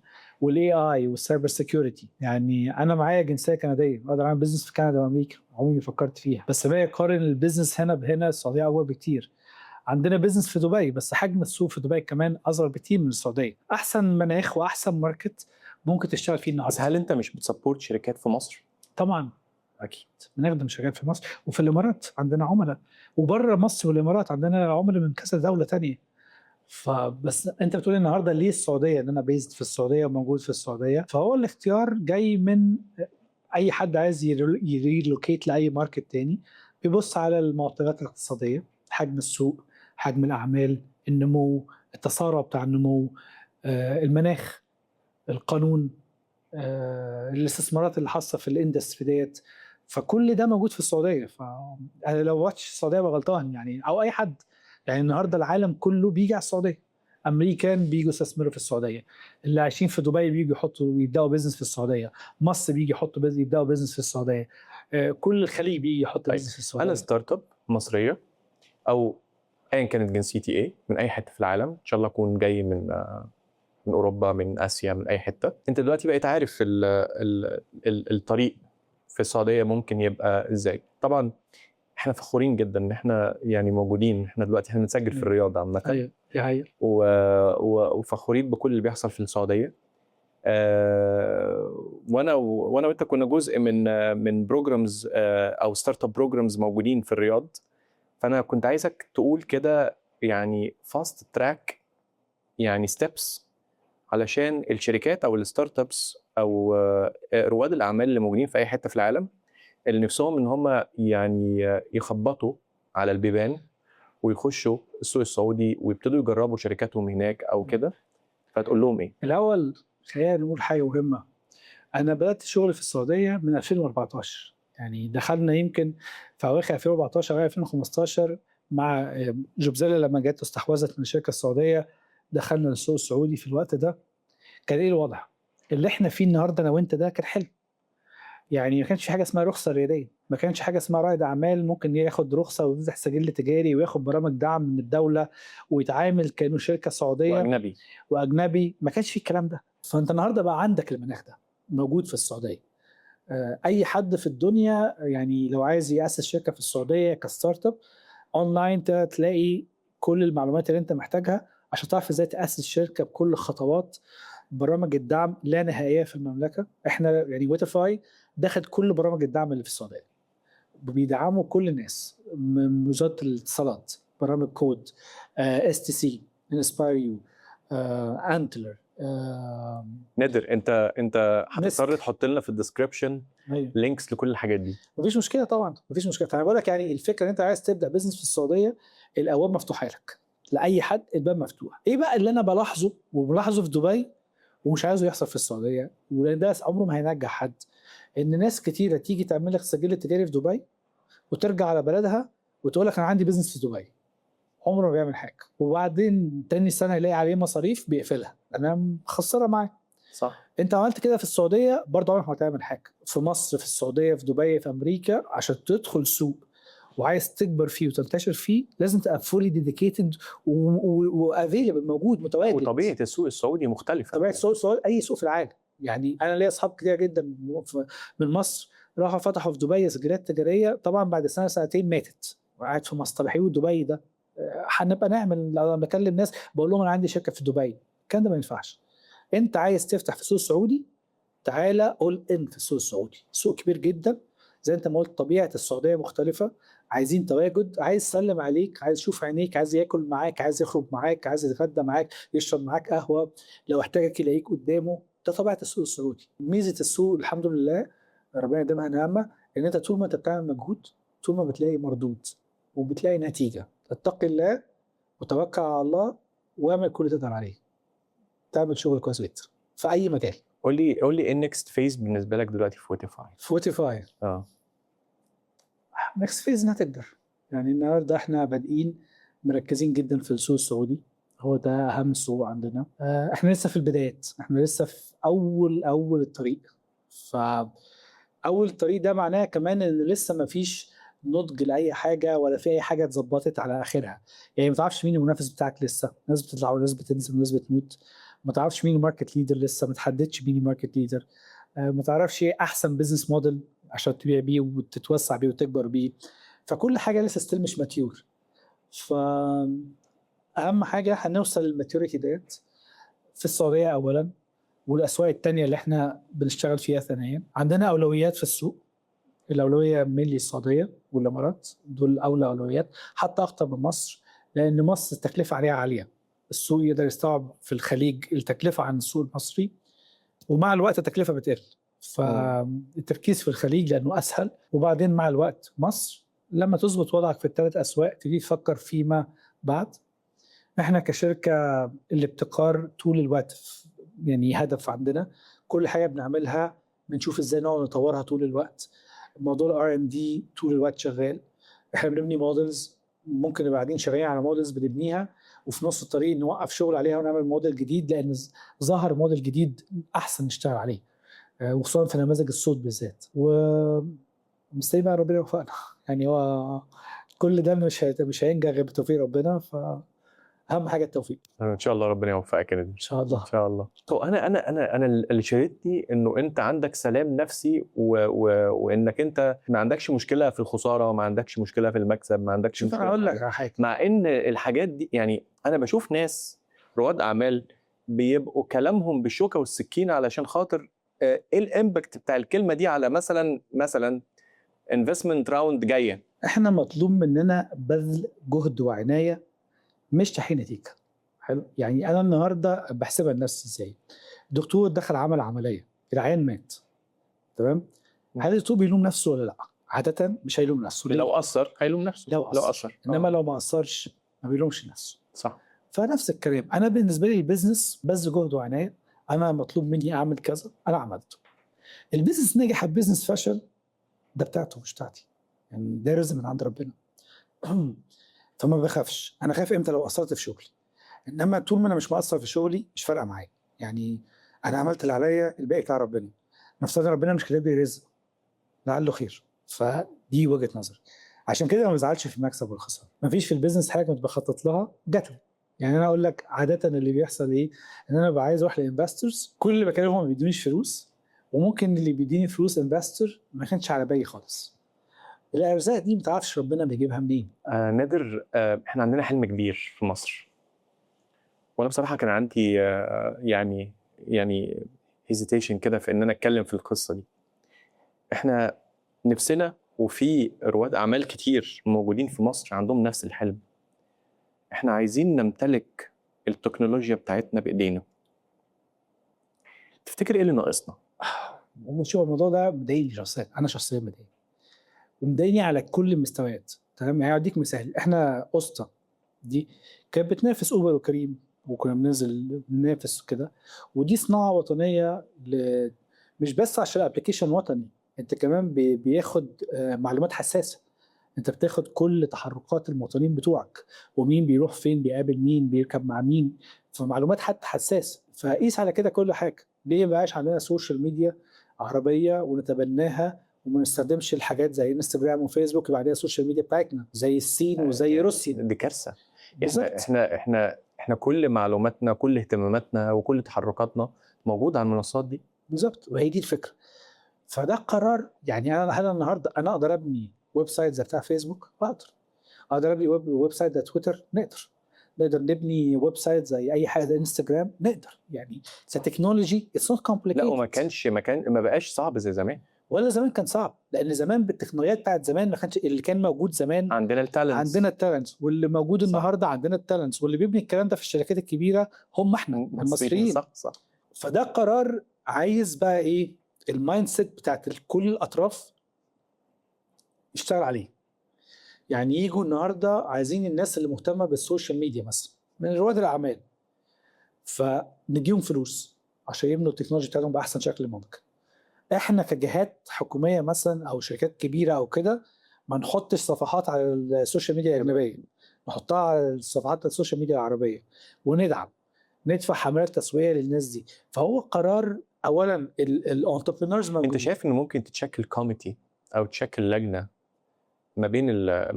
وال AI وال cyber security. يعني انا معايا جنسية كنديه، اقدر اعمل business في كندا وامريكا، عمري ما فكرت فيها، بس لما اقارن ال business هنا بهنا، السعودية اكبر بكتير. عندنا business في دبي، بس حجم السوق في دبي كمان اصغر بكتير من السعودية. احسن مناخ واحسن market ممكن تشتغل فيه النهارده. بس هل انت مش بت support شركات في مصر؟ طبعا اكيد بنخدم شركات في مصر وفي الامارات عندنا عملاء، وبره مصر والامارات عندنا عملاء من كذا دولة تانية. فبس انت بتقول النهارده ليه السعوديه، ان انا based في السعودية وموجود في السعوديه، فهو الاختيار جاي من اي حد عايز ي relocate لاي market تاني بيبص على المعطيات الاقتصاديه، حجم السوق، حجم الاعمال، النمو، التسارع بتاع النمو، المناخ، القانون، الاستثمارات اللي حاصله في ال industry ديت. فكل ده موجود في السعوديه. فانا لو ما رحتش السعودية ببقى غلطان يعني، او اي حد. يعني النهارده العالم كله بيجي على السعوديه، امريكان بيجوا يستثمروا في السعوديه، اللي عايشين في دبي بيجوا يحطوا يبداوا business في السعوديه، مصر بيجي يحطوا business يبداوا business في السعوديه، كل الخليج بيجي يحط business في السعوديه. انا startup مصرية او ايا كانت جنسيتي ايه، من اي حتة في العالم، ان شاء الله اكون جاي من اوروبا، من اسيا، من اي حتة. انت دلوقتي بقيت عارف ال ال ال الطريق في السعودية ممكن يبقى ازاي. طبعا احنا فخورين جدا ان احنا يعني موجودين، احنا دلوقتي احنا بنسجل في الرياض عامه. ايوه، دي حقيقة. وفخورين بكل اللي بيحصل في السعوديه. وانا وانت كنا جزء من programs او startup programs موجودين في الرياض. فانا كنت عايزك تقول كده يعني fast track، يعني steps علشان الشركات او ال startups او رواد الاعمال اللي موجودين في اي حتة في العالم، اللي نفسهم ان هم يعني يخبطوا على البيبان ويخشوا السوق السعودي ويبتدوا يجربوا شركاتهم هناك او كده، فتقول لهم ايه؟ الاول خلينا نقول حاجة مهمه. انا بدات شغل في السعودية من 2014، يعني دخلنا يمكن في اواخر 2014 او 2015 مع جوبزيلا لما جت واستحوذت من الشركة السعوديه، دخلنا السوق السعودي. في الوقت ده كان ايه الوضع؟ اللي احنا فيه النهارده انا وانت ده كان حلم. يعني ما كانش في حاجة اسمها رخصه رياديه، ما كانش حاجة اسمها رائد اعمال ممكن ياخد رخصه ويفتح سجل تجاري وياخد برامج دعم من الدولة ويتعامل كانه شركة سعودية واجنبي. واجنبي، ما كانش في الكلام ده. فانت النهارده بقى عندك المناخ ده موجود في السعوديه. اي حد في الدنيا يعني لو عايز ياسس شركة في السعودية ك startup online تلاقي كل المعلومات اللي انت محتاجها عشان تعرف ازاي تاسس شركة بكل خطوات. برامج الدعم لا نهائية في المملكه. احنا يعني ويتيفاي دخل كل برامج الدعم اللي في السعوديه، بيدعموا كل الناس من وزارة الاتصالات، برامج كود، STC، Inspire U، Antler. نادر، انت هتضطر مسك. تحط لنا في ال description links لكل الحاجات دي. مفيش مشكلة طبعا، مفيش مشكله. فانا بقول لك يعني الفكرة ان انت عايز تبدا business في السعوديه، الابواب مفتوحة لك لاي حد، الباب مفتوح. ايه بقى اللي انا بلاحظه وبلاحظه في دبي ومش عايزه يحصل في السعوديه، ولان ده عمره ما هينجح حد، ان ناس كتيرة تيجي تعمل لك سجل تجاري في دبي وترجع على بلدها وتقول لك انا عندي business في دبي. عمره ما بيعمل حاجه، وبعدين تاني سنة يلاقي عليه مصاريف بيقفلها، انا مخسره معاه. صح. انت عملت كده في السعودية برضه عمرك ما هتعمل حاجة. في مصر، في السعوديه، في دبي، في امريكا، عشان تدخل سوق وعايز تكبر فيه وتنتشر فيه لازم تبقى fully dedicated و available، موجود متواجد. وطبيعه السوق السعودي مختلفه. طبيعة السوق السعودي اي سوق في العالم. يعني انا ليا اصحاب كتير جدا من مصر راحوا فتحوا في دبي سجلات تجاريه، طبعا بعد سنة سنتين ماتت وقاعد في مصر. طب حلو دبي ده هنبقى نعمل، انا بكلم ناس بقول لهم انا عندي شركة في دبي، الكلام ده ما ينفعش. انت عايز تفتح في السوق السعودي، تعالى all in في السوق السعودي. سوق كبير جدا زي انت ما قلت، طبيعة السعودية مختلفه، عايزين تواجد، عايز يسلم عليك، عايز يشوف عينيك، عايز ياكل معاك، عايز يخرج معاك، عايز يتغدى معاك، يشرب معاك قهوه، لو احتاجك يلاقيك قدامه. ده طبيعة السوق السعودي. ميزة السوق الحمد لله ربنا يديمها نعمه، ان انت طول ما انت بتعمل مجهود طول ما بتلاقي مردود وبتلاقي نتيجه. اتق الله وتوكل على الله واعمل كل اللي تقدر عليه، تعمل شغل كويس جدا في اي مجال. قول لي ايه ال next phase بالنسبة لك دلوقتي في ويتيفاي؟ في ويتيفاي next phase انها تكبر. يعني النهارده احنا بادئين مركزين جدا في السوق السعودي، هو ده اهم سوق عندنا. احنا لسه في البدايات، احنا لسه في اول الطريق. ف اول الطريق ده معناه كمان ان لسه ما فيش نضج لاي حاجة ولا في اي حاجة اتظبطت على اخرها. يعني ما تعرفش مين المنافس بتاعك لسه، ناس بتطلع وناس بتنزل وناس بتموت. ما تعرفش مين ال market leader لسه، ما تحددش مين ال market leader. ما تعرفش ايه احسن business model عشان تبيع بيه وتتوسع بيه وتكبر بيه. فكل حاجة لسه still مش mature. ف اهم حاجة هنوصل لل maturity ديت في السعودية اولا، والاسواق التانية اللي احنا بنشتغل فيها ثانيا. عندنا اولويات في السوق، الاولوية mainly السعودية والامارات، دول اولى اولويات، حتى اكتر من مصر، لان مصر التكلفة عليها عاليه. السوق يقدر يستوعب في الخليج التكلفة عن السوق المصري، ومع الوقت التكلفة بتقل، فالتركيز في الخليج لانه اسهل. وبعدين مع الوقت مصر لما تظبط وضعك في الثلاث اسواق تبتدي تفكر فيما بعد. احنا كشركة الابتكار طول الوقت يعني هدف عندنا، كل حاجة بنعملها بنشوف ازاي نقعد نطورها طول الوقت. موضوع ال R&D طول الوقت شغال. احنا بنبني models، ممكن نبقى قاعدين شغالين على models بنبنيها وفي نص الطريق نوقف شغل عليها ونعمل موديل جديد، لان ظهر موديل جديد احسن نشتغل عليه، وخصوصا في نماذج الصوت بالذات. ومستني بقى ربنا يوفقنا. يعني هو كل ده مش هينجح غير بتوفيق ربنا، فاهم حاجة التوفيق. ان شاء الله ربنا يوفقك يا نادر. ان شاء الله. ان شاء الله. طب انا اللي شدتني انه انت عندك سلام نفسي وانك انت ما عندكش مشكلة في الخساره، ما عندكش مشكلة في المكسب، ما عندكش شوف، مشكلة انا اقول في لك حاجة. على حاجه. مع ان الحاجات دي، يعني انا بشوف ناس رواد اعمال بيبقوا كلامهم بالشوكة والسكينة، علشان خاطر ايه ال impact بتاع الكلمة دي على مثلا investment round جايه. احنا مطلوب مننا بذل جهد وعناية، مش تحقيق نتيجه. حلو، يعني انا النهارده بحسبها لنفسي ازاي؟ دكتور دخل عمل عمليه، العيان مات، تمام؟ هل الدكتور بيلوم نفسه ولا لا؟ عادة مش هيلوم نفسه. ليه؟ لو قصر هيلوم نفسه. لو لو قصر. قصر. انما لو ما قصرش ما بيلومش نفسه. صح. فنفس الكلام، انا بالنسبة لي ال business بذل جهد وعنايه، انا مطلوب مني اعمل كذا، انا عملته. ال business نجح، ال business فشل، ده بتاعته مش بتاعتي، يعني ده رزق من عند ربنا. فما بخافش. انا خايف امتى؟ لو قصرت في شغلي. انما طول ما انا مش مقصر في شغلي مش فارقه معايا، يعني انا عملت اللي عليا، الباقي بتاع ربنا. نفترض ربنا مش كاتب لي رزق، لعله خير. فدي وجهه نظري، عشان كده ما بزعلش في المكسب والخساره. مفيش في ال business حاجة كنت بخطط لها جات لي. يعني انا اقول لك عادة اللي بيحصل ايه، ان انا ببقى عايز اروح ل investors، كل اللي بكلمهم ما بيدونيش فلوس، وممكن اللي بيديني فلوس investor ما كانش على بالي خالص. الارزاق دي ما تعرفش ربنا بيجيبها منين. نادر، احنا عندنا حلم كبير في مصر، وانا بصراحة كان عندي يعني hesitation كده في ان انا اتكلم في القصة دي. احنا نفسنا، وفي رواد اعمال كتير موجودين في مصر عندهم نفس الحلم، احنا عايزين نمتلك التكنولوجيا بتاعتنا بايدينا. تفتكر ايه اللي ناقصنا؟ شوف، الموضوع ده مضايقني شخصيا، انا شخصيا مضايقني، ومضايقني على كل المستويات، تمام؟ يعني اديك مثال، احنا اسطى دي كانت بتنافس اوبر وكريم، وكنا بننزل ننافس وكده، ودي صناعة وطنية مش بس عشان ال application وطني، انت كمان بياخد معلومات حساسه، انت بتاخد كل تحركات المواطنين بتوعك، ومين بيروح فين، بيقابل مين، بيركب مع مين، فمعلومات حتى حساسه. فقيس على كده كل حاجه. ليه ما بقاش عندنا social media عربية ونتبناها، وما نستخدمش الحاجات زي انستجرام وفيسبوك، يبقى عليها ال social media بتاعتنا زي الصين وزي روسيا؟ دي كارثه. بالظبط. احنا كل معلوماتنا، كل اهتماماتنا، وكل تحركاتنا موجودة على المنصات دي. بالظبط، وهي دي الفكره. فده قرار، يعني انا هل النهارده انا اقدر ابني website زي بتاع فيسبوك؟ اقدر ابني website زي تويتر؟ نقدر نبني website زي اي حاجه، زي انستجرام؟ نقدر. يعني technology it's not complicated. لا، وما كانش ما كان ما بقاش صعب زي زمان. ولا زمان كان صعب، لان زمان بالتقنيات بتاعت زمان ما كانش اللي كان موجود زمان. عندنا ال talents. عندنا ال talents، واللي موجود النهارده عندنا ال talents، واللي بيبني الكلام ده في الشركات الكبيرة هم احنا المصريين. صح صح فده قرار عايز بقى ايه؟ ال mindset بتاعت كل الاطراف يشتغل عليه. يعني يجوا النهارده عايزين الناس اللي مهتمة بال social media مثلا من رواد الاعمال، فنديهم فلوس عشان يبنوا ال technology بتاعتهم باحسن شكل ممكن. احنا كجهات حكومية مثلا او شركات كبيرة او كده، ما نحطش صفحات على ال social media الاجنبيه، نحطها على الصفحات ال social media العربيه، وندعم، ندفع حملات تسويقية للناس دي. فهو قرار اولا ال entrepreneurs. انت شايف انه ممكن تتشكل committee او تشكل لجنة ما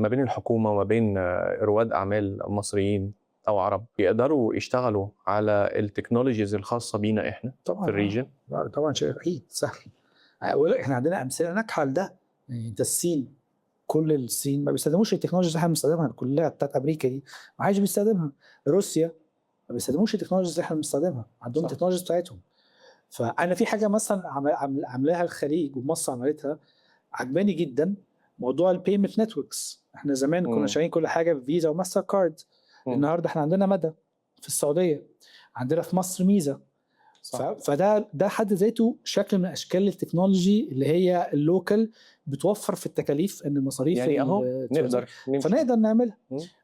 بين الحكومة وما بين رواد اعمال مصريين او عرب يقدروا يشتغلوا على ال technologies الخاصة بينا احنا طبعا في ال region؟ لا، طبعا شايف، اكيد سهل. أقول لك احنا عندنا امثلة ناجحة لده. يعني انت الصين، كل الصين ما بيستخدموش ال technology اللي احنا بنستخدمها كلها بتاعت امريكا دي، ما حدش بيستخدمها. روسيا ما بيستخدموش ال technologies اللي احنا بنستخدمها، عندهم ال technologies بتاعتهم. فانا في حاجة مثلا عاملاها الخليج ومصر عملتها عجباني جدا، موضوع ال payment networks. احنا زمان كنا شغالين كل حاجة بفيزا وماستر كارد. النهارده احنا عندنا مدى في السعوديه، عندنا في مصر ميزه. فده حد ذاته شكل من اشكال ال technology اللي هي ال local، بتوفر في التكاليف، ان المصاريف يعني اهو نقدر نمشي. فنقدر نعملها.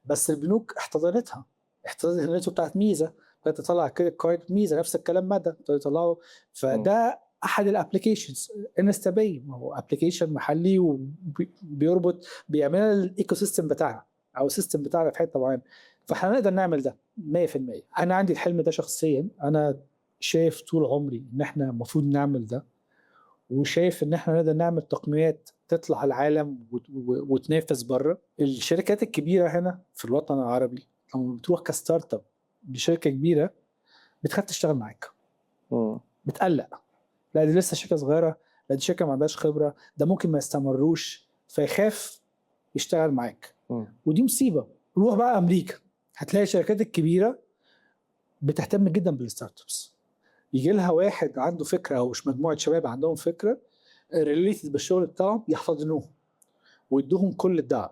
بس البنوك احتضنتها، احتضنت ال network بتاعت ميزه، ابتدت تطلع credit card ميزه، نفس الكلام مدى ابتدوا يطلعوا. فده احد ال applications. انستا هو application محلي وبيربط، بيعمل ال ecosystem بتاعنا او ال system بتاعنا في حتة معينه. فاحنا نقدر نعمل ده 100%. انا عندي الحلم ده شخصيا، انا شايف طول عمري ان احنا المفروض نعمل ده، وشايف ان احنا نقدر نعمل تقنيات تطلع العالم وتنافس بره. الشركات الكبيرة هنا في الوطن العربي لما بتروح ك startup لشركة كبيرة بتخاف تشتغل معاك. بتقلق، لا دي لسه شركة صغيره، لا دي شركة ما عندهاش خبره، ده ممكن ما يستمروش، فيخاف يشتغل معاك. ودي مصيبه. روح بقى امريكا، هتلاقي الشركات الكبيرة بتهتم جدا بال startups. يجي لها واحد عنده فكرة او مش مجموعة شباب عندهم فكرة related بالشغل بتاعهم، يحتضنوهم ويدوهم كل الدعم.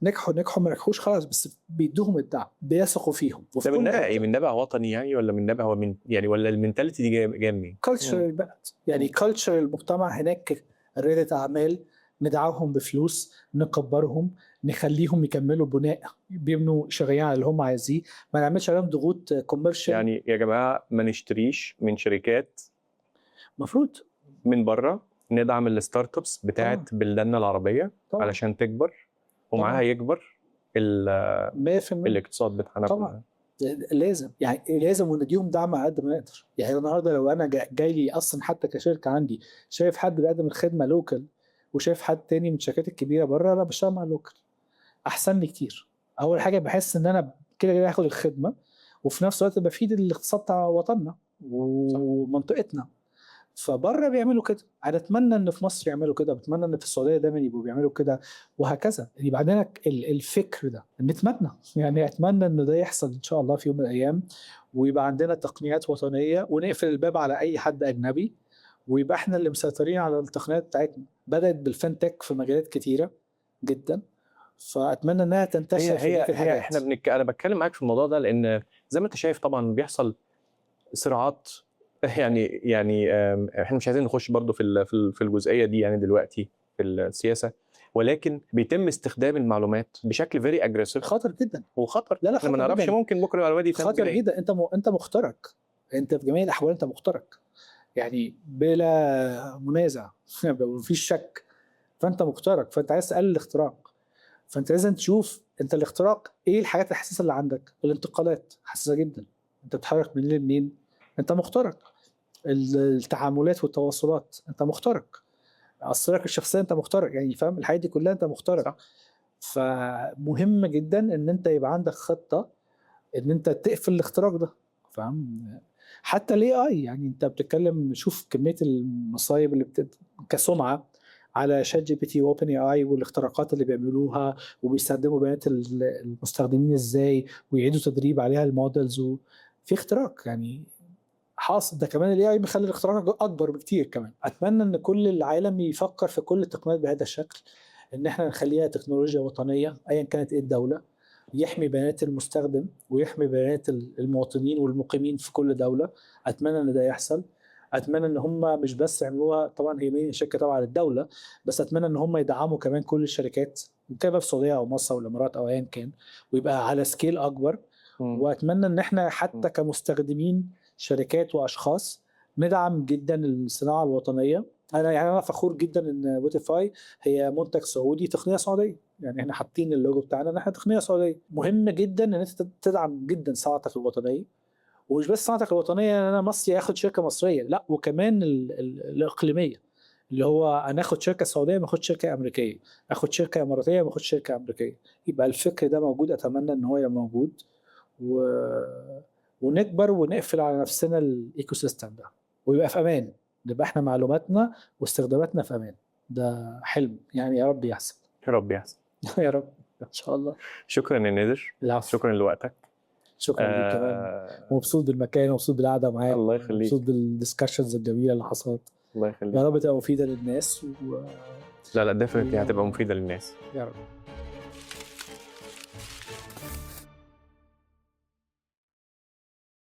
نجحوا نجحوا، ما نجحوش خلاص، بس بيدوهم الدعم، بيثقوا فيهم. ده من نابع ايه؟ من نابع وطني يعني، ولا من نابع هو من يعني، ولا ال mentality دي جاية منين؟ culture البلد يعني، culture المجتمع هناك. رياده اعمال ندعمهم بفلوس، نكبرهم، نخليهم يكملوا بناء، بيبنوا شغالين على اللي هم عايزيه، ما نعملش عليهم ضغوط commercial. يعني يا جماعة ما نشتريش من شركات المفروض من بره، ندعم ال startups بتاعت بلداننا العربية طبعا علشان تكبر ومعاها طبعاً. يكبر 100%. الاقتصاد بتاعنا طبعاً. كلنا. لازم، يعني لازم ونديهم دعم على قد ما نقدر. يعني النهارده لو انا جاي لي اصلا حتى كشركة عندي، شايف حد بيقدم الخدمة local وشايف حد تاني من الشركات الكبيرة بره، انا بشتغل مع local احسن لي كتير. اول حاجة بحس ان انا كده كده هاخد الخدمه، وفي نفس الوقت بفيد الاقتصاد بتاع وطننا ومنطقتنا. فبره بيعملوا كده، انا اتمنى ان في مصر يعملوا كده، بتمنى ان في السعودية دايما يبقوا بيعملوا كده، وهكذا. يبقى عندنا الفكر ده، نتمنى يعني اتمنى انه ده يحصل ان شاء الله في يوم من الايام، ويبقى عندنا تقنيات وطنية ونقفل الباب على اي حد اجنبي، ويبقى احنا اللي مسيطرين على التقنيات بتاعتنا. بدات بال fintech في مجالات كتيرة جدا، فاتمنى انها تنتشر هي في هي بقية هي الحاجات. انا بتكلم معاك في الموضوع ده لان زي ما انت شايف طبعا بيحصل صراعات، يعني احنا مش عايزين نخش برضو في الجزئية دي يعني دلوقتي في السياسه، ولكن بيتم استخدام المعلومات بشكل very aggressive. خطر جدا. وخطر. لا لا، احنا ما خطر نعرفش جداً. ممكن بكره المعلومات دي تعمل خطر إيه. جدا. انت مخترق، انت في جميع الاحوال انت مخترق، يعني بلا منازع، مفيش شك. فانت مخترق، فانت عايز تقلل الاختراق، فانت لازم تشوف انت الاختراق ايه، الحاجات الحساسة اللي عندك، الانتقالات حساسة جدا، انت بتتحرك منين لمنين، انت مخترق. التعاملات والتواصلات انت مخترق. اسرارك الشخصية انت مخترق، يعني فاهم، الحاجات دي كلها انت مخترق. فمهم جدا ان انت يبقى عندك خطه ان انت تقفل الاختراق ده، فاهم؟ حتى ال AI، يعني انت بتتكلم، شوف كمية المصايب اللي كسمعه على ChatGPT و OpenAI والاختراقات اللي بيعملوها، وبيستخدموا بيانات المستخدمين ازاي، ويعيدوا تدريب عليها ال models، في اختراق يعني حاصل. ده كمان ال AI بيخلي الاختراق اكبر بكتير كمان. اتمنى ان كل العالم يفكر في كل التقنيات بهذا الشكل، ان احنا نخليها تكنولوجيا وطنية ايا كانت ايه الدوله، يحمي بيانات المستخدم ويحمي بيانات المواطنين والمقيمين في كل دوله. اتمنى ان ده يحصل. اتمنى ان هم مش بس يعملوها، طبعا هي مين شركة تابعه للدوله، بس اتمنى ان هم يدعموا كمان كل الشركات، ان كان بقى في السعودية او مصر او الامارات او ايا كان، ويبقى على scale اكبر. واتمنى ان احنا حتى كمستخدمين، شركات واشخاص، ندعم جدا الصناعة الوطنيه. انا يعني انا فخور جدا ان بوتيفاي هي منتج سعودي، تقنية سعوديه، يعني احنا حاطين اللوجو بتاعنا ان احنا تقنية سعوديه. مهم جدا ان انت تدعم جدا صناعتك الوطنيه، ومش بس صناعتك الوطنية ان انا مصري اخد شركة مصريه، لا، وكمان ال الاقليميه، اللي هو انا اخد شركة سعودية ما اخدش شركة امريكيه، اخد شركة اماراتيه ما اخدش شركة امريكيه. يبقى الفكر ده موجود، اتمنى ان هو يبقى موجود ونكبر ونقفل على نفسنا ال ecosystem ده ويبقى في امان، نبقى احنا معلوماتنا واستخداماتنا في امان. ده حلم يعني، يا رب يحصل. يا رب يحصل. يا رب ان شاء الله. شكرا يا نادر. العفو. شكرا لوقتك. شكرا ليك كمان. مبسوط بالمكان، مبسوط بالقعده معاك. الله يخليك. مبسوط بال discussions الجميلة اللي حصلت. الله يخليك. يا رب تبقى مفيدة للناس. لا لا، definitely هتبقى مفيدة للناس. يا رب.